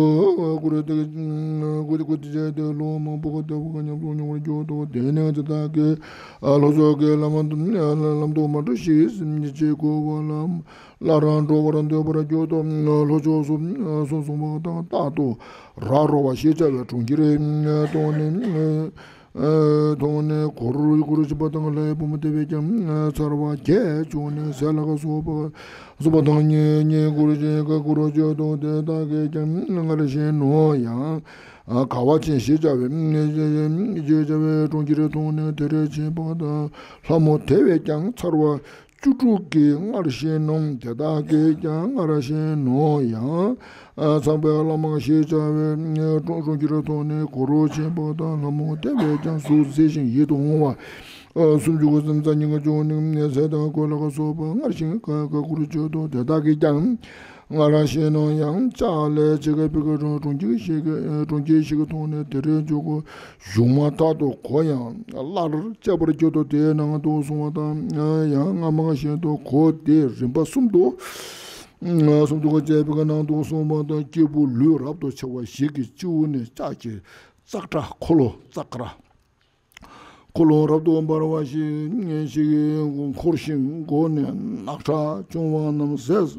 བཀུར་ཏེ་བཀུར་ཏེ་བྱས་ཏེ་ལོ་མང་པོ་བདེ་བ་ཉམས་སུ་མྱོང་བར་གྱུར་ཏོ། དེ་ནས་དེ་དག་གིས་ལྷོ་ཕྱོགས་ཀྱི་ལམ་ལམ་དུ་མ་འགྲོ་ཞིག་ཅེས་གོ་བ་ལ། སླར་འགྲོ་བར་འདོད་པར་གྱུར་ཏོ། ལྷོ་ཕྱོགས་སུ་སོང་བ་དང་རྟག་ཏུ་ར་རོ་བ་ཞེས་བྱ་བའི་གྲོང་ཁྱེར་མཐོང་ནས། མཐོང་ནས་འཁོར་འཁོར་བྱེད་པ་དང་། ལྷའི་བུ་མོ་དེ་བས་ཀྱང་ཚ་བ་རྒྱས་བྱུང་ནས་ཟས་ལ་སོགས་པ་སོགས་པ་དང་ཉེ་ཉེ་འཁོར་ཅན་གྱི་འཁོར་བར་གྱུར་ཏོ། དེ་དག་གིས་ཀྱང་སྔར་བཞིན་ནོ། ཡང་དགའ་བ་ཅན་ཞེས་བྱ་བའི་ཞེས་བྱ་བའི་གྲོང་ཁྱེར་མཐོང་ནས་དེར་ཕྱིན་པ་དང་། ལྷ་མོ་དེ་བས་ཀྱང་ཚ་བ་བཅུ་དྲུག་གིས་སྔར་བཞིན་ནོ། དེ་དག་གིས་ཀྱང་སྔར་བཞིན་ནོ། ཡང་ཚངས་པའི་བླ་མ་ཞེས་བྱ་བའི་གྲོང་ཁྱེར་མཐོང་ནས་འཁོར་བར་ཕྱིན་པ་དང་། ལྷ་མོ་དེ་བས་ཀྱང་གཟུགས་མཛེས་ཤིང་ཡིད་དུ་འོང་བ་སུམ་ཅུ་སོ་གསུམ་རྩ་གཉིས་ཀྱིས་བྱུགས་ནས་ཟས་དང་གོས་ལ་སོགས་པ་སྔར་བཞིན་བཀུར་བར་གྱུར་ཏོ། དེ་དག་གིས་ཀྱང་སྔར་བཞིན་ནོ། ཡང་ལྕགས་ལས་ཕྱེད་ཀ་ཕུད་ཀྱི་གྲོང་ཁྱེར་ཞིག་གྲོང་ཁྱེར་ཞིག་མཐོང་ནས་དེར་འཇུག་གོ། གཞུང་མ་ཐག་ཏུ་གོ་ཡང་སླར་སྤྱད་པར་གྱུར་ཏོ། དེའི་ནང་དུ་སོང་བ་དང་། ཡང་སྔ་མ་བཞིན་དུ་གོ་སྟེ་རིམ་པ་གསུམ་དུ་གསུམ་དུ་གོ་སྤྱད་པའི་ནང་དུ་སོང་བ་དང་། སྐྱེས་བུ་ལུས་རབ་ཏུ་ཕྱེ་བ་ཞིག་གི་སྤྱི་བོ་ནས་ལྕགས་ཀྱི་ཙཀྲ་འཁོར་ལོ་ཙཀྲ་ འཁོར་ལོ་རབ་ཏུ་འབར་བ་ཞིག་ཞིག་འཁོར་ཞིང་སྒོ་ནས་རྣག་ཁྲག་བྱུང་བ་རྣམས་ཟས་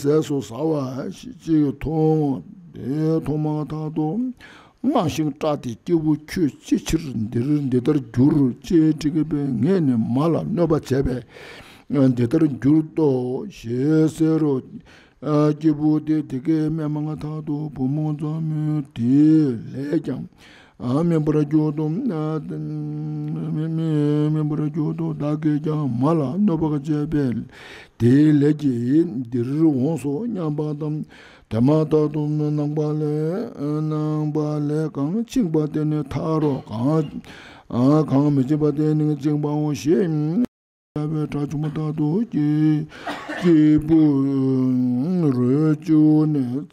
ཟས་སུ་ཟ་བ་ཞིག་ཅིག་མཐོང་། དེ་མཐོང་མ་ཐག་ཏུ་དངངས་ཤིང་སྐྲག་སྟེ། སྐྱེས་བུ་ཁྱོད་ཅིའི་ཕྱིར་འདིར་འདི་ལྟར་གྱུར་ཅེས་དྲིས་པས། ངས་ནི་མ་ལ་གནོད་པ་བྱས་པས་འདི་ལྟར་གྱུར་ཏོ་ཞེས་ཟེར་རོ། སྐྱེས་བུ་དེས་དེ་སྐད་སྨྲས་མ་ཐག་ཏུ་བུ་མོ་མཛངས་མོ་དེའི་ལས་ཀྱང་སྨིན་པར་གྱུར་ཏོ། སྨིན་པར་གྱུར་ཏོ། བདག་གིས་ཀྱང་མ་ལ་གནོད་པ་བྱས་པས་དེའི་ལས་ཀྱིས་འདིར་འོངས་སོ་སྙམ་པ་དང་། དེ་མ་ཐག་ཏུ་ནངས་པ་ལས་ནངས་པ་ལས་གང་བཅིངས་པ་དེ་ནི་ཐར་རོ། གང་གང་མི་བཅིངས་པ་དེ་ནི་བཅིངས་པའོ་ཞེས་བྱ་བའི་སྒྲ་བྱུང་བ་ལྟར་དུ་སྐྱེས་སྐྱེས་བུ་རོ་བཅུ་ནས་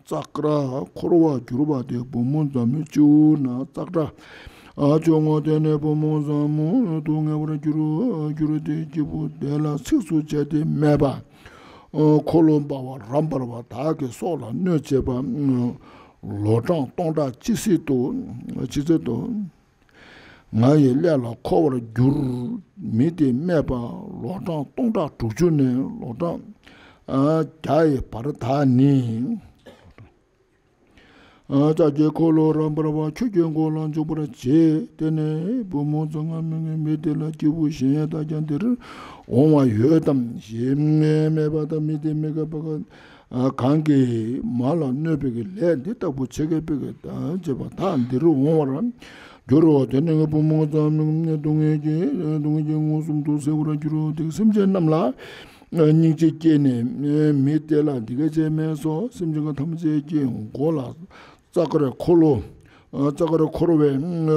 ཙཀྲ་འཁོར་བར་གྱུར་པ་དེ་བུ་མོ་མཛངས་མོ་བཅུ་ན་ཙཀྲ་བཅུ་ངོ་དེ་ནས་བུ་མོ་མཛངས་མོ་དུ་ངེས་པར་གྱུར་གྱུར་ཏེ་སྐྱེས་བུ་དེ་ལ་ཚིགས་སུ་བཅད་དེ་སྨྲས་པ། འཁོར་ལོ་འབར་བ་རབ་འབར་བ་དག་གི་སྲོག་ལ་གནོད་བྱེད་པ་ལོ་གྲངས་སྟོང་ཕྲག་ཅི་སྲིད་དུ་ཅི་སྲིད་དུ། ང་ཡི་ཀླད་ལ་འཁོར་བར་འགྱུར། མི་དེས་སྨྲས་པ། ལོ་གྲངས་སྟོང་ཕྲག་དྲུག་ཅུ་ནས་ལོ་གྲངས་བརྒྱ་ཡི་བར་དག་ནི། ལྕགས་ཀྱི་འཁོར་ལོ་རབ་འབར་བ་ཁྱོད་ཀྱི་མགོ་ལ་འཇུག་པར་བྱེད། དེ་ནས་བུ་མོ་ཚ་ང་མི་ངའི་མི་དེ་ལ་སྐྱེས་བུ་གཞན་དག་ཀྱང་འདིར་འོང་བ་ཡོད་དམ་ཞེས་སྨྲས་པ་དང་། མི་དེ་མི་དགའ་བ་གང་གིས་མ་ལ་གནོད་པའི་ལས་འདི་ལྟ་བུ་བྱེད་མཁན་པའི་བྱེད་པ་དག་འདིར་འོང་བར་འགྱུར་རོ། དེ་ནས་བུ་མོ་ཚ་མི་སྡུག་བསྔལ་གྱིས་སྡུག་བསྔལ་གྱིས་མངོན་སུམ་དུ་གཟིར་བར་འགྱུར་རོ། དེ་སེམས་ཅན་རྣམས་ལ་སྙིང་རྗེ་སྐྱེས་ནས་མི་དེ་ལ་འདི་སྐད་ཅེས་སྨྲས་སོ། སེམས་ཅན་ཐམས་ཅད་ཀྱི་མགོ་ལ་ཙཀྲ་འཁོར་ལོ། ཙཀྲ་འཁོར་བའི་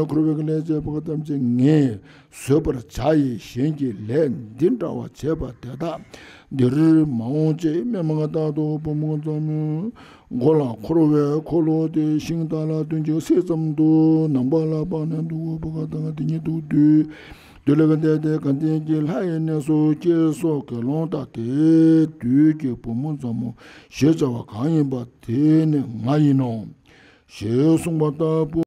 འཁོར་བའི་ལས་བྱས་པ་ཐམས་ཅད་ངས་བཟོད་པར་བྱ་ཡི། གཞན་གྱིས་ལས་འདི་འདྲ་བ་བྱས་པ་དེ་དག་འདིར་མ་འོང་ཅེས་སྨྲས་མ་ཐག་ཏུ་བུ་མོ་མཛངས་མོའི་མགོ་ལ་འཁོར་བའི་འཁོར་ལོ་དེ་ཤིང་དག་ལ་ཐུན་གཅིག་སྲིད་ཙམ་དུ་ནམ་མཁའ་ལ་འཕངས་ནས་འདུག་གོ། བུ་ག་དང་དེ་ཉིད་དུ་འདུས། དེ་ལས་འདས་ཏེ་དགའ་ལྡན་གྱི་ལྷ་ཡི་གནས་སུ་སྐྱེས་སོ། དགེ་སློང་དག་དེ་དུས་ཀྱི་བུ་མོ་མཛངས་མོ་ཞེས་བྱ་བ་གང་ཡིན་པ་དེ་ནི་ང་ཡིན་ནོ། ཞེས་གསུངས་པ་ལྟ་བུ།